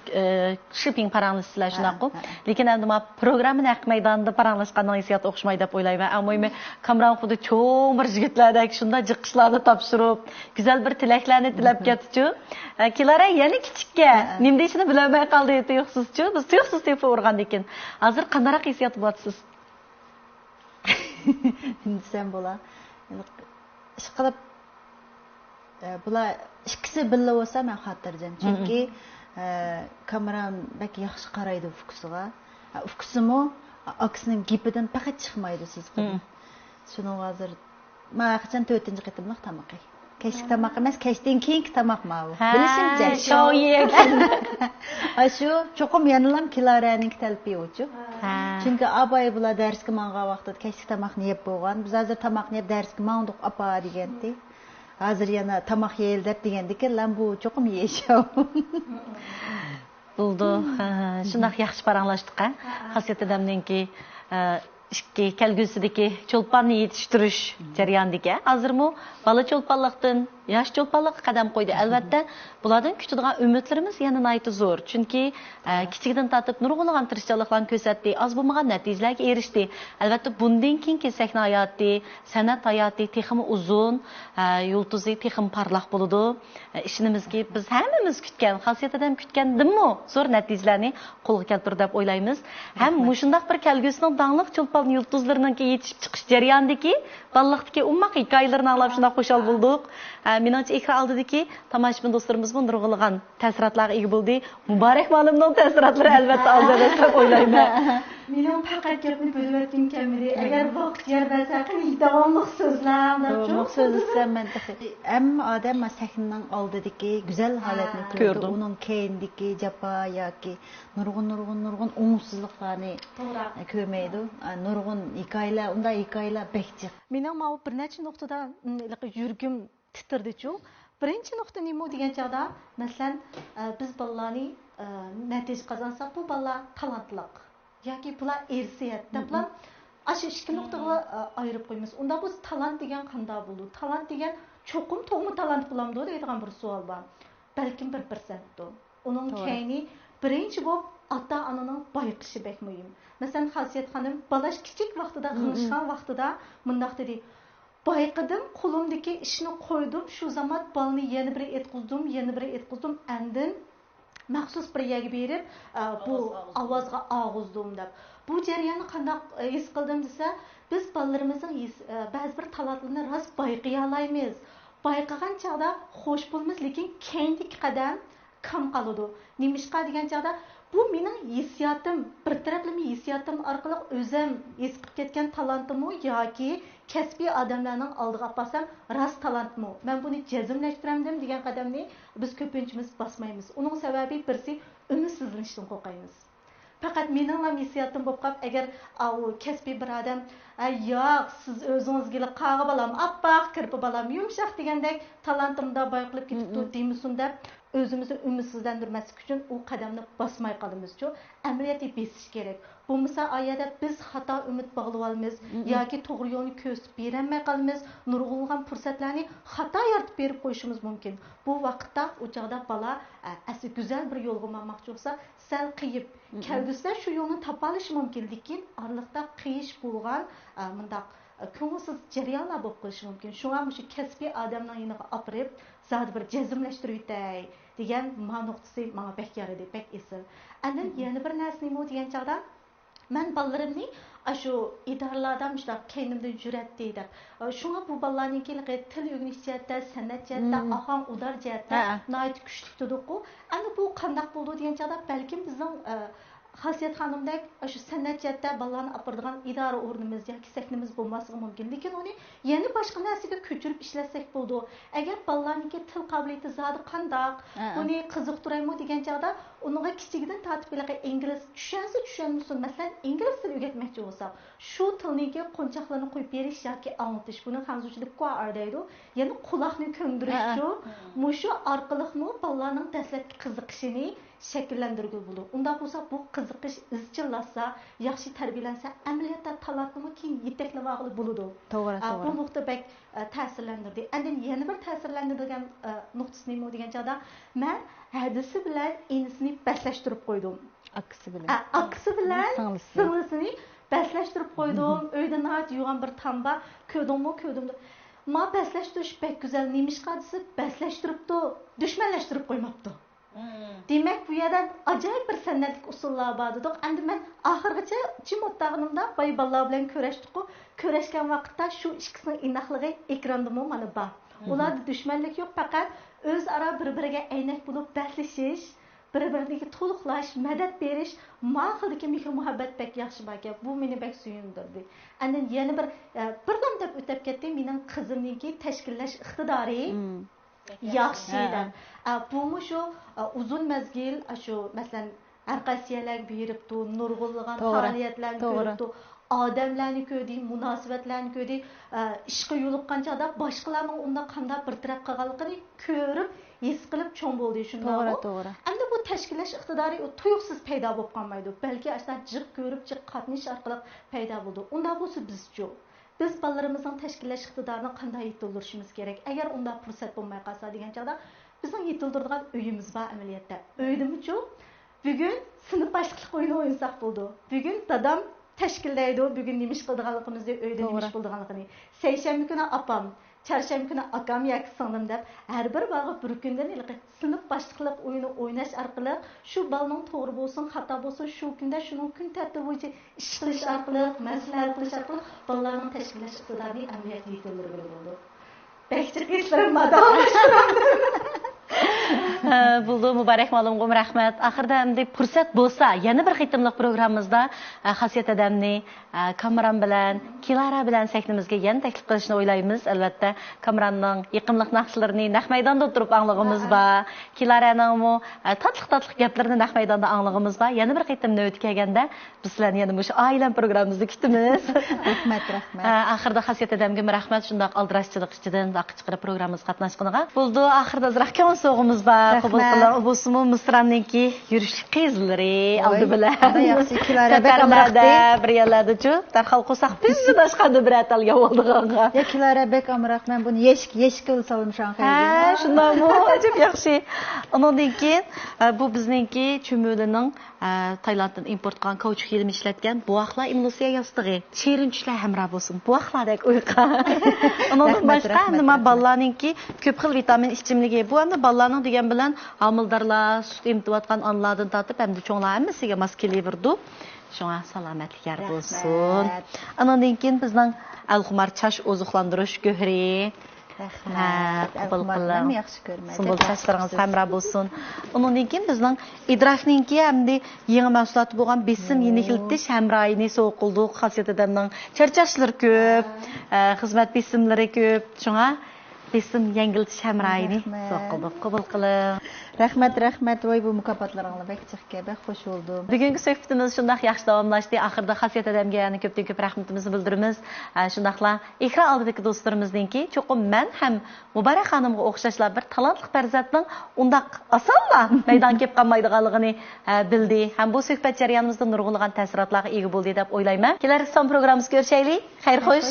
ئە، شىپىڭ پاراڭلىشىسىلەر، ھە، شۇنداققۇ؟ ھە. لېكىن ئەمدى ما پروگراممىنى ھەق مەيدانىدا پاراڭلاشقاننىڭ ھېسسىياتى ئوخشىمايدۇ دەپ ئويلايمەن. ئەڭ مۇھىمى، كامران خۇددى چوڭ بىر يىگىتلەردەك شۇنداق جىققىچىلارنى تاپشۇرۇپ، گۈزەل بىر تىلەكلەرنى تىلەپ كەتتىچۇ. ئە، كىلارا يەنە كىچىككە ھە. نېمە دېيىشىنى بىلەلمەي قالدى، تۇيۇقسىزچۇ. بىز تۇيۇقسىز تېلېفون ئۇرغاندىكىن. ھازىر قانداقراق ھېسسىياتتا بولاتسىز؟ دېسەم بولا. ئىشقىلىپ، ئە، بۇلار ئىككىسى بىللە بولسا مەن خاتىرجەم. مم. چۈنكى، ئە، كامران بەك ياخشى قارايدۇ ئۇكىسىغا. ئە، ئۇكىسىمۇ ئاكىسىنىڭ گېپىدىن پەقەت چىقمايدۇ، سىز قىلدى. مم. شۇنىڭغا ھازىر مانا قاچان تۆتىنچى قېتىملىق تامىقى. كەچلىك تاماق ئەمەس، كەچتىن كېيىنكى تاماق ماۋۇ. ھە، بىلىشىمچە. شۇ. ئاشۇ چوقۇم يەنىلا كىلارەنىڭكى تەلىپى ئۇچۇ. ھە. چۈنكى ئاباي بۇلار دەرسكە ماڭغان ۋاقتىدا كەچلىك تاماقنى يەپ بولغان. بىز ھازىر تاماقنى يەپ دەرسكە ماڭدۇق، ئاپا، دېگەنتى. ھازىر يەنە تاماق يەيلى دەپ دېگەندىكىن، لەم بۇ چوقۇم يېيىشەو. بولىدۇ. ھە، ھە، شۇنداق ياخشى پاراڭلاشتۇق، ھە؟ ھە، ھە. خاسىيەت دادامنىڭكى، ئە، ئىككى كەلگۈسىدىكى چولپاننى يېتىشتۈرۈش جەريانىدىكى، ھازىرمۇ بالا چولپانلىقتىن ياش چولپانلىققا قەدەم قويدى. ئەلۋەتتە، بۇلاردىن كۈتىدىغان ئۈمىدلىرىمىز يەنە ناھايىتى زور. چۈنكى، ئە، كىچىكىدىن تارتىپ نۇرغۇنلىغان تىرىشچانلىقلارنى كۆرسەتتى، ئاز بولمىغان نەتىجىلەرگە ئېرىشتى. ئەلۋەتتە، بۇندىن كېيىنكى سەھنە ھاياتى، سەنئەت ھاياتى تېخىمۇ ئۇزۇن، ئە، يۇلتۇزى تېخىمۇ پارلاق بولىدۇ. ئىشىنىمىزكى، بىز ھەممىمىز كۈتكەن، خاسىيەت دادام كۈتكەندىنمۇ زور نەتىجىلەرنى قولغا كەلتۈرىدۇ دەپ ئويلايمىز. ھەم رەھمەت. مۇشۇنداق بىر كەلگۈسىنىڭ داڭلىق چولپان يۇلتۇزلىرىنىڭكى يېتىشىپ چىقىش جەريانىدىكى بالىلىقتىكى ئوماق ھېكايىلىرىنى ئاڭلاپ شۇنداق خۇشال بولدۇق. ئە، مېنىڭچە، ئېكران ئالدىدىكى تاماشىبىن دوستلىرىمىزمۇ نۇرغۇنلىغان تەسىراتلارغا ئىگە بولدى. مۇبارەك مۇئەللىمنىڭ تەسىراتلىرى ئەلۋەتتە ئاز ئەمەس دەپ ئويلايمەن. مېنىڭ پەقەت گەپنى بۆلۈۋەتكۈم كەلمىدى. ئەگەر ۋاقىت يار بەرسە، قېنى داۋاملىق سۆزلەڭ دەپ. داۋاملىق سۆزلىسەم مەن تېخى. ھەممە ئادەم مانا سەھنىنىڭ ئالدىدىكى گۈزەل ھالەتنى ھە. كۆرىدۇ. كۆرىدۇ. ئۇنىڭ كەينىدىكى جاپا ياكى نۇرغۇن، نۇرغۇن، نۇرغۇن ئوڭۇشسىزلىقلارنى توغرا. كۆرمەيدۇ. ئا، نۇرغۇن ھېكايىلەر، ئۇنداق ھېكايىلەر بەك جىق. مېنىڭ ماۋۇ بىر نەچچە نۇقتىدا، م، ھېلىقى يۈرىكىم تىترىدىچۇ. بىرىنچى نۇقتا نېمە دېگەن چاغدا، مەسىلەن، ئە، بىز بالىلارنى، ئە، نەتىجە قازانساق، بۇ بالىلار تالانتلىق ياكى بۇلار ئىرسىيەت دەپلا ئاشۇ ئىككى نۇقتىغا، ئە، ئايرىپ قويىمىز. ئۇندا بۇ تالانت دېگەن قانداق بولىدۇ؟ تالانت دېگەن چوقۇم تۇغما تالانت بولامدۇ دەيدىغان بىر سوئال بار. بەلكىم بىر پىرسەنتتۇ. ئۇنىڭ توغرا. كەينى بىرىنچى بولۇپ ئاتا-ئانىنىڭ بايقىشى بەك مۇھىم. مەسىلەن، خاسىيەت خانىم بالاش كىچىك ۋاقتىدا، غىڭشىغان ۋاقتىدا مۇنداق دېدى، بايقىدىم، قولۇمدىكى ئىشنى قويدۇم، شۇ زامات بالىنى يەنە بىرى ئېيتقۇزدۇم، يەنە بىرى ئېيتقۇزدۇم، ئاندىن مەخسۇس بىر يەرگە بېرىپ، ئە، بۇ ئاۋازغا ئاغۇزدۇم دەپ. بۇ جەرياننى قانداق، ئە، ھېس قىلدىم دېسە، بىز بالىلىرىمىزنىڭ ھېس-، ئە، بەزى بىر تالانتلىرىنى راست بايقىيالايمىز. بايقىغان چاغدا خوش بولىمىز، لېكىن كەينىدىكى قەدەم كام قالىدۇ. نېمىشقا دېگەن چاغدا، بۇ مېنىڭ ھېسسىياتىم، بىر تەرەپلىمە ھېسسىياتىم ئارقىلىق ئۆزۈم ھېس قىلىپ كەتكەن تالانتىمۇ ياكى كەسپىي ئادەملەرنىڭ ئالدىغا ئاپارسام راست تالانتمۇ، مەن بۇنى جەزملەشتۈرەمدىم دېگەن قەدەمنى بىز كۆپىنچىمىز باسمايمىز. ئۇنىڭ سەۋەبى بىرسى، ئۈمىدسىزلىنىشتىن قورقايمىز. پەقەت مېنىڭلا ھېسسىياتىم بولۇپ قاپ، ئەگەر ئاۋۇ كەسپىي بىر ئادەم، ئە، ياق، سىز ئۆزىڭىزگىلا قاغا بالام، ئاپئاق، كىرپە بالام، يۇمشاق دېگەندەك، تالانتىمدا بايقىلىپ كېتىپتۇ دېمىسۇن دەپ، ئۆزىمىزنى ئۈمىدسىزلەندۈرمەسلىك ئۈچۈن ئۇ قەدەمنى باسماي قالىمىزچۇ. ئەمەلىيەتتە بېسىش كېرەك. بولمىسا ئايەدە بىز خاتا ئۈمىد باغلىۋالىمىز ياكى توغرا يولنى كۆرسىتىپ بېرەلمەي قالىمىز، نۇرغۇنلىغان پۇرسەتلەرنى خاتا يارىتىپ بېرىپ قويۇشىمىز مۇمكىن. بۇ ۋاقىتتا ئۇ چاغدا بالا، ئە، ئەسلى گۈزەل بىر يولغا ماڭماقچى بولسا، سەل قىيىپ، كەلگۈسىدە شۇ يولنى تاپالىشى مۇمكىن، لېكىن ئارىلىقتا قىيىش بولغان، ئە، مۇنداق، ئە، كۆڭۈلسىز جەريانلار بولۇپ قېلىشى مۇمكىن. شۇڭا مۇشۇ كەسپىي ئادەمنىڭ يېنىغا ئاپىرىپ، زادى بىر جەزملەشتۈرۈۋېتەي دېگەن ما نۇقتىسى ماڭا بەك يارىدى، بەك ئېسىل. ئاندىن يەنە بىر نەرسە نېمە دېگەن چاغدا، مەن بالىلىرىمنى ئاشۇ ئىدارىلەردە مۇشۇنداق كەينىمدىن يۈرەتتى دەپ، شۇڭا بۇ بالىلارنىڭكى تىل ئۆگىنىش جەھەتتە، سەنئەت جەھەتتە، ئاھاڭ ئۇدار جەھەتتە ناھايىتى كۈچلۈك تۇردۇققۇ. ئەمدى بۇ قانداق بولىدۇ دېگەن چاغدا، بەلكىم بىزنىڭ، ئە، خاسىيەت خانىمدەك ئاشۇ سەنئەت جەھەتتە بالىلارنى ئاپىرىدىغان ئىدارە ئورنىمىز ياكى سەھنىمىز بولماسلىقى مۇمكىن. لېكىن ئۇنى يەنە باشقا نەرسىگە كۆچۈرۈپ ئىشلەتسەك بولىدۇ. ئەگەر بالىلارنىڭكى تىل قابىلىيىتى زادى قانداق، ھە، ھە. بۇنى قىزىقتۇرايمۇ دېگەن چاغدا، ئۇنىڭغا كىچىكىدىن تارتىپ ھېلىقى ئىنگلىز، چۈشەنسە چۈشەنمىسۇن، مەسىلەن، ئىنگلىز تىلى ئۆگەتمەكچى بولساق، شۇ تىلنىڭكى قونچاقلىرىنى قويۇپ بېرىش ياكى ئاڭلىتىش، بۇنى خەنزۇچىدە كۇائېر دەيدۇ، يەنى قۇلاقنى كۆندۈرۈشچۇ. ھە، ھە. مۇشۇ ئارقىلىقمۇ بالىلارنىڭ دەسلەپكى قىزىقىشىنى شەكىللەندۈرگىلى بولىدۇ. ئۇنداق بولسا، بۇ قىزىقىش ئىزچىللاشسا، ياخشى تەربىيەلەنسە، ئەمەلىيەتتە تالانتنىمۇ كېيىن يېتەكلىۋالغىلى بولىدۇ. توغرا، ئا، بۇ توغرا. نۇقتا بەك، ئە، تەسىرلەندۈردى. ئاندىن يەنە بىر تەسىرلەندۈرىدىغان، ئە، نۇقتىسى نېمە دېگەن چاغدا، مەن ھەدىسى بىلەن ئىنىسىنى بەسلەشتۈرۈپ قويدۇم. ئاكىسى بىلەن. ئە، ئاكىسى بىلەن سىڭلىسى. سىڭلىسىنى بەسلەشتۈرۈپ قويدۇم. مم. ئۆيدە ناھايىتى يوغان بىر تام بار. كۆردۈڭمۇ؟ كۆردۈم دەپ. ما بەسلەشتۈرۈش بەك گۈزەل. نېمىشقا دېسە، بەسلەشتۈرۈپتۇ، دۈشمەنلەشتۈرۈپ قويماپتۇ. مم. دېمەك، بۇ يەردە ئاجايىپ بىر سەنئەتلىك ئۇسۇللار بار دېدۇق. ئەمدى مەن ئاخىرغىچە جىم ئولتۇرغىنىمدا بايا بالىلار بىلەن كۆرۈشتۇققۇ، كۆرۈشكەن ۋاقىتتا شۇ ئىككىسىنىڭ ئىناقلىقى ئېكراندىمۇ مانا بار. مم. ئۇلاردا دۈشمەنلىك يوق، پەقەت ئۆزئارا بىر-بىرىگە ئەينەك بولۇپ بەسلىشىش، بىر-بىرىنى تولۇقلاش، مەدەت بېرىش، ما خىلدىكى مېھىر-مۇھەببەت بەك ياخشى باركەن. بۇ مېنى بەك سۆيۈندۈردى. ئاندىن يەنە بىر، ئە، بىرلا دەپ ئۆتۈپ كەتتى، مېنىڭ قىزىمنىڭكى تەشكىللەش ئىقتىدارى. مم. ياخشى ھە، دەپ. ھە. ئە، بۇمۇ شۇ، ئە، ئۇزۇن مەزگىل، ئە، شۇ، مەسىلەن، ھەر قايسى يەرلەرگە بېرىپتۇ، نۇرغۇنلىغان توغرا، پائالىيەتلەرگە توغرا. كۆرۈپتۇ، ئادەملەرنى كۆردى، مۇناسىۋەتلەرنى كۆردى، ئە، ئىشقا يولۇققان چاغدا باشقىلارنىڭ ئۇنى قانداق بىر تەرەپ قىلغانلىقىنى كۆرۈپ، ھېس قىلىپ چوڭ بولدى، شۇنداقمۇ؟ توغرا، توغرا. ئەمدى بۇ تەشكىللەش ئىقتىدارى ئۇ تۇيۇقسىز پەيدا بولۇپ قالمايدۇ، بەلكى ئاشۇنداق جىق كۆرۈپ، جىق قاتنىشىش ئارقىلىق پەيدا بولىدۇ. ئۇنداق بولسا بىزچۇ؟ بىز بالىلىرىمىزنىڭ تەشكىللەش ئىقتىدارىنى قانداق يېتىلدۈرۈشىمىز كېرەك؟ ئەگەر ئۇنداق پۇرسەت بولماي قالسا دېگەن چاغدا، بىزنىڭ يېتىلدۈرىدىغان ئۆيىمىز بار ئەمەلىيەتتە. ئۆيدىمۇچۇ؟ بۈگۈن سىنىپ باشلىقلىق ئويۇنى ئوينىساق بولىدۇ. بۈگۈن دادام تەشكىللەيدۇ، بۈگۈن نېمە ئىش قىلىدىغانلىقىمىزنى، ئۆيدە نېمە ئىش توغرا. بولىدىغانلىقىنى. سەيشەنبە كۈنى ئاپام، چارشەنبە كۈنى ئاكام ياكى سىڭلىم دەپ، ھەر بىر بالىغا بىر كۈندىن ھېلىقى سىنىپ باشلىقلىق ئويۇنى ئويناش ئارقىلىق، شۇ بالىنىڭ توغرا بولسۇن، خاتا بولسۇن، شۇ كۈندە شۇنىڭ كۈن تەرتىپى بويىچە ئىش قىلىش ئارقىلىق، مەسىلە ھەل قىلىش ئارقىلىق بالىلارنىڭ تەشكىللەش ئىقتىدارىنى ئەمەلىيەتتە يېتىلدۈرگىلى بولىدۇ. بەك جىق ھېسلىرىم بار، داۋاملاشتۇرامدىم. ھە، بولدى، مۇبارەك مۇئەللىمغىمۇ رەھمەت. ئاخىرىدا ئەمدى پۇرسەت بولسا، يەنە بىر قېتىملىق پروگراممىمىزدا، ھە، خاسىيەت ھەدەمنى، ھە، كامېرام بىلەن، كىلارا بىلەن سەھنىمىزگە يەنە تەكلىپ قىلىشنى ئويلايمىز. ئەلۋەتتە، كامېرامنىڭ يېقىملىق ناخشىلىرىنى نەق مەيداندا ئولتۇرۇپ ئاڭلىغۇمىز ھە. بار. كىلارانىڭمۇ، ھە، تاتلىق-تاتلىق گەپلىرىنى نەق مەيداندا ئاڭلىغۇمىز بار. يەنە بىر قېتىم نۆۋىتى كەلگەندە، بىز سىلەرنى يەنە مۇشۇ ئائىلەم پروگراممىمىزدا كۈتىمىز. رەھمەت، رەھمەت. ئە، ئاخىرىدا خاسىيەت ھەدەمگىمۇ رەھمەت، شۇنداق ئالدىراشچىلىق ئىچىدىن ئاققا چىقىرىپ پروگراممىمىزغا قاتناشقىنىغا. بولدى، ئاخىرىدا ئازراق كۆڭۈل سوۋغىمىز بار، قوبۇل رەھمەت. قىلىڭ. ئۇ بولسىمۇ مىسرانىڭكى يۈرۈشلۈك قىزلىرى، ۋاي، ئالدى بىلەن. ئانا ياخشى، كىلارا بەك ئامراقتى. سەپەرلەردە، بىر يەرلەردە چۇ، دەرھال قورساق بىزدىن ئاشقاندا بىر ئەتەلگە بولىدىغانغا. يا، كىلارا بەك ئامراق، مەن بۇنى يەشكە، يەشكە سالمىشان ھە، قەيدىم. شۇنداقمۇ؟ ئەجەب ياخشى. ئۇنىڭدىن كېيىن، ئە، بۇ بىزنىڭكى چۈمۈلىنىڭ ئە، تايلاندتىن ئىمپورت قىلغان كاۋچۇك يېلىمى ئىشلەتكەن بوۋاقلار ئېمۇلسىيە ياستۇقى. شېرىن چۈشلەر ھەمراھ بولسۇن. بوۋاقلاردەك ئۇيقۇ. ئۇنىڭدىن رەھمەت، باشقا، رەھمەت، ئەمدى مانا رەھمەت. بالىلارنىڭكى كۆپ خىل ۋىتامىن ئىچىملىكى. بۇ ئەمدى بالىلارنىڭ دېگەن بىلەن ھامىلىدارلار، سۈت ئېمىتىۋاتقان ئانىلاردىن تارتىپ، ئەمدى چوڭلار ھەممىسىگە ماس كېلىۋېرىدۇ. شۇڭا سالامەتلىك يار رەھمەت. بولسۇن. ئانىڭدىن كېيىن بىزنىڭ ئەلخۇمار چاچ ئوزۇقلاندۇرۇش گۆھىرى. رەھمەت. ھە، قوبۇل قىلىڭ. ياخشى كۆرىمەن. سۇمبۇل چاچلىرىڭىز ھەمراھ بولسۇن. ئۇنىڭدىن كېيىن بىزنىڭ ئىدراكنىڭكى ئەمدى يېڭى مەھسۇلاتى بولغان بېسىم يېنىكلىتىش ھەمراھىنى سوۋغا قىلدۇق. خاسىيەت ھەدەمنىڭ چاچ چاچلىرى كۆپ. ھە. ئە، خىزمەت بېسىملىرى كۆپ. شۇڭا بېسىم يەڭگىلتىش ھەمراھىنى رەھمەت. سوۋغا قىلدۇق. قوبۇل قىلىڭ. رەھمەت، رەھمەت. ۋاي، بۇ مۇكاپاتلىرىڭلار بەك جىق. بەك خوش بولدۇم. بۈگۈنكى سۆھبىتىمىز شۇنداق ياخشى داۋاملاشتى. ئاخىرىدا خاسىيەت ھەدەمگە يەنە كۆپتىن كۆپ رەھمىتىمىزنى بىلدۈرىمىز. ئە، شۇنداقلا ئېكران ئالدىدىكى دوستلىرىمىزنىڭكى چوقۇم مەن ھەم مۇبارەك خانىمغا ئوخشاشلا بىر تالانتلىق پەرزەنتنىڭ ئۇنداق ئاسانلا مەيدانغا كېلىپ قالمايدىغانلىقىنى، ئە، بىلدى. ھەم بۇ سۆھبەت جەريانىمىزدا نۇرغۇنلىغان تەسىراتلارغا ئىگە بولدى دەپ ئويلايمەن. كېلەر سان پروگراممىمىزدا كۆرۈشەيلى. خەير خوش.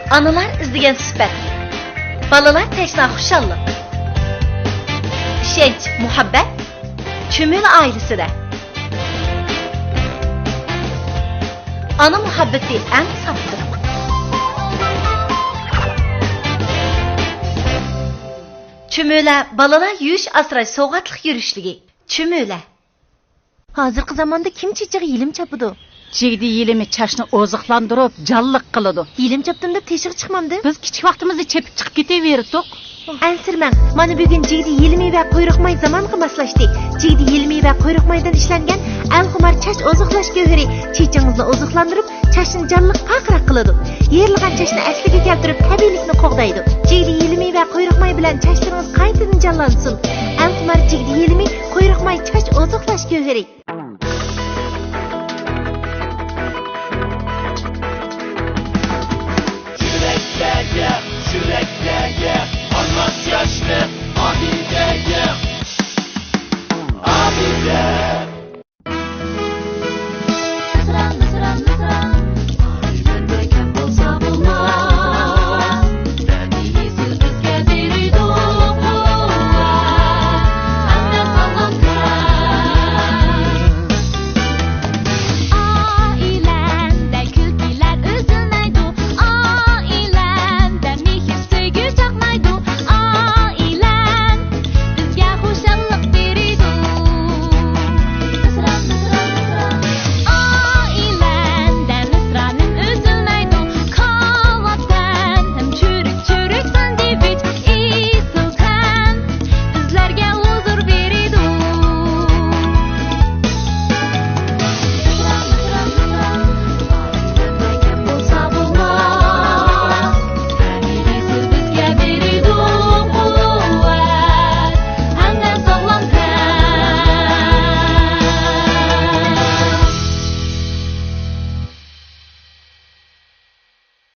ئانىلار ئىزدىگەن سۈپەت، بالىلار تەشنا خۇشاللىق، ئىشەنچ، مۇھەببەت. چۈمۈلە ئائىلىسىدە ئانا مۇھەببىتى ئەڭ ساپلىق. چۈمۈلە بالىلار يۇيۇش ئاسراش سوۋغاتلىق يۈرۈشلۈكى. چۈمۈلە. ھازىرقى زاماندا كىم چېچىغا يېلىم چاپىدۇ؟ چىگدە يېلىمى چاچنى ئوزۇقلاندۇرۇپ، جانلىق قىلىدۇ. يېلىم چاپتىم دەپ تېشىغا چىقمامدىم. بىز كىچىك ۋاقتىمىزدا چېپىپ چىقىپ كېتىۋېرىتتۇق. ئەنسىرىمەڭ، مانا بۈگۈن جىگدە يېلىمى ۋە قۇيرۇق ماي زامانغا ماسلاشتى. جىگدە يېلىمى ۋە قۇيرۇق مايدىن ئىشلەنگەن ئەلخۇمار چاچ ئوزۇقلاش گۆھىرى چېچىڭىزنى ئوزۇقلاندۇرۇپ، چاچنى جانلىق پارقىراق قىلىدۇ. يېرىلغان چاچنى ئەسلىگە كەلتۈرۈپ، تەبىئىيلىكنى قوغدايدۇ. جىگدە يېلىمى ۋە قۇيرۇق ماي بىلەن چاچلىرىڭىز قايتىدىن جانلانسۇن. ئەلخۇمار جىگدە يېلىمى، قۇيرۇق ماي چاچ ئوزۇقلاش گۆھىرى.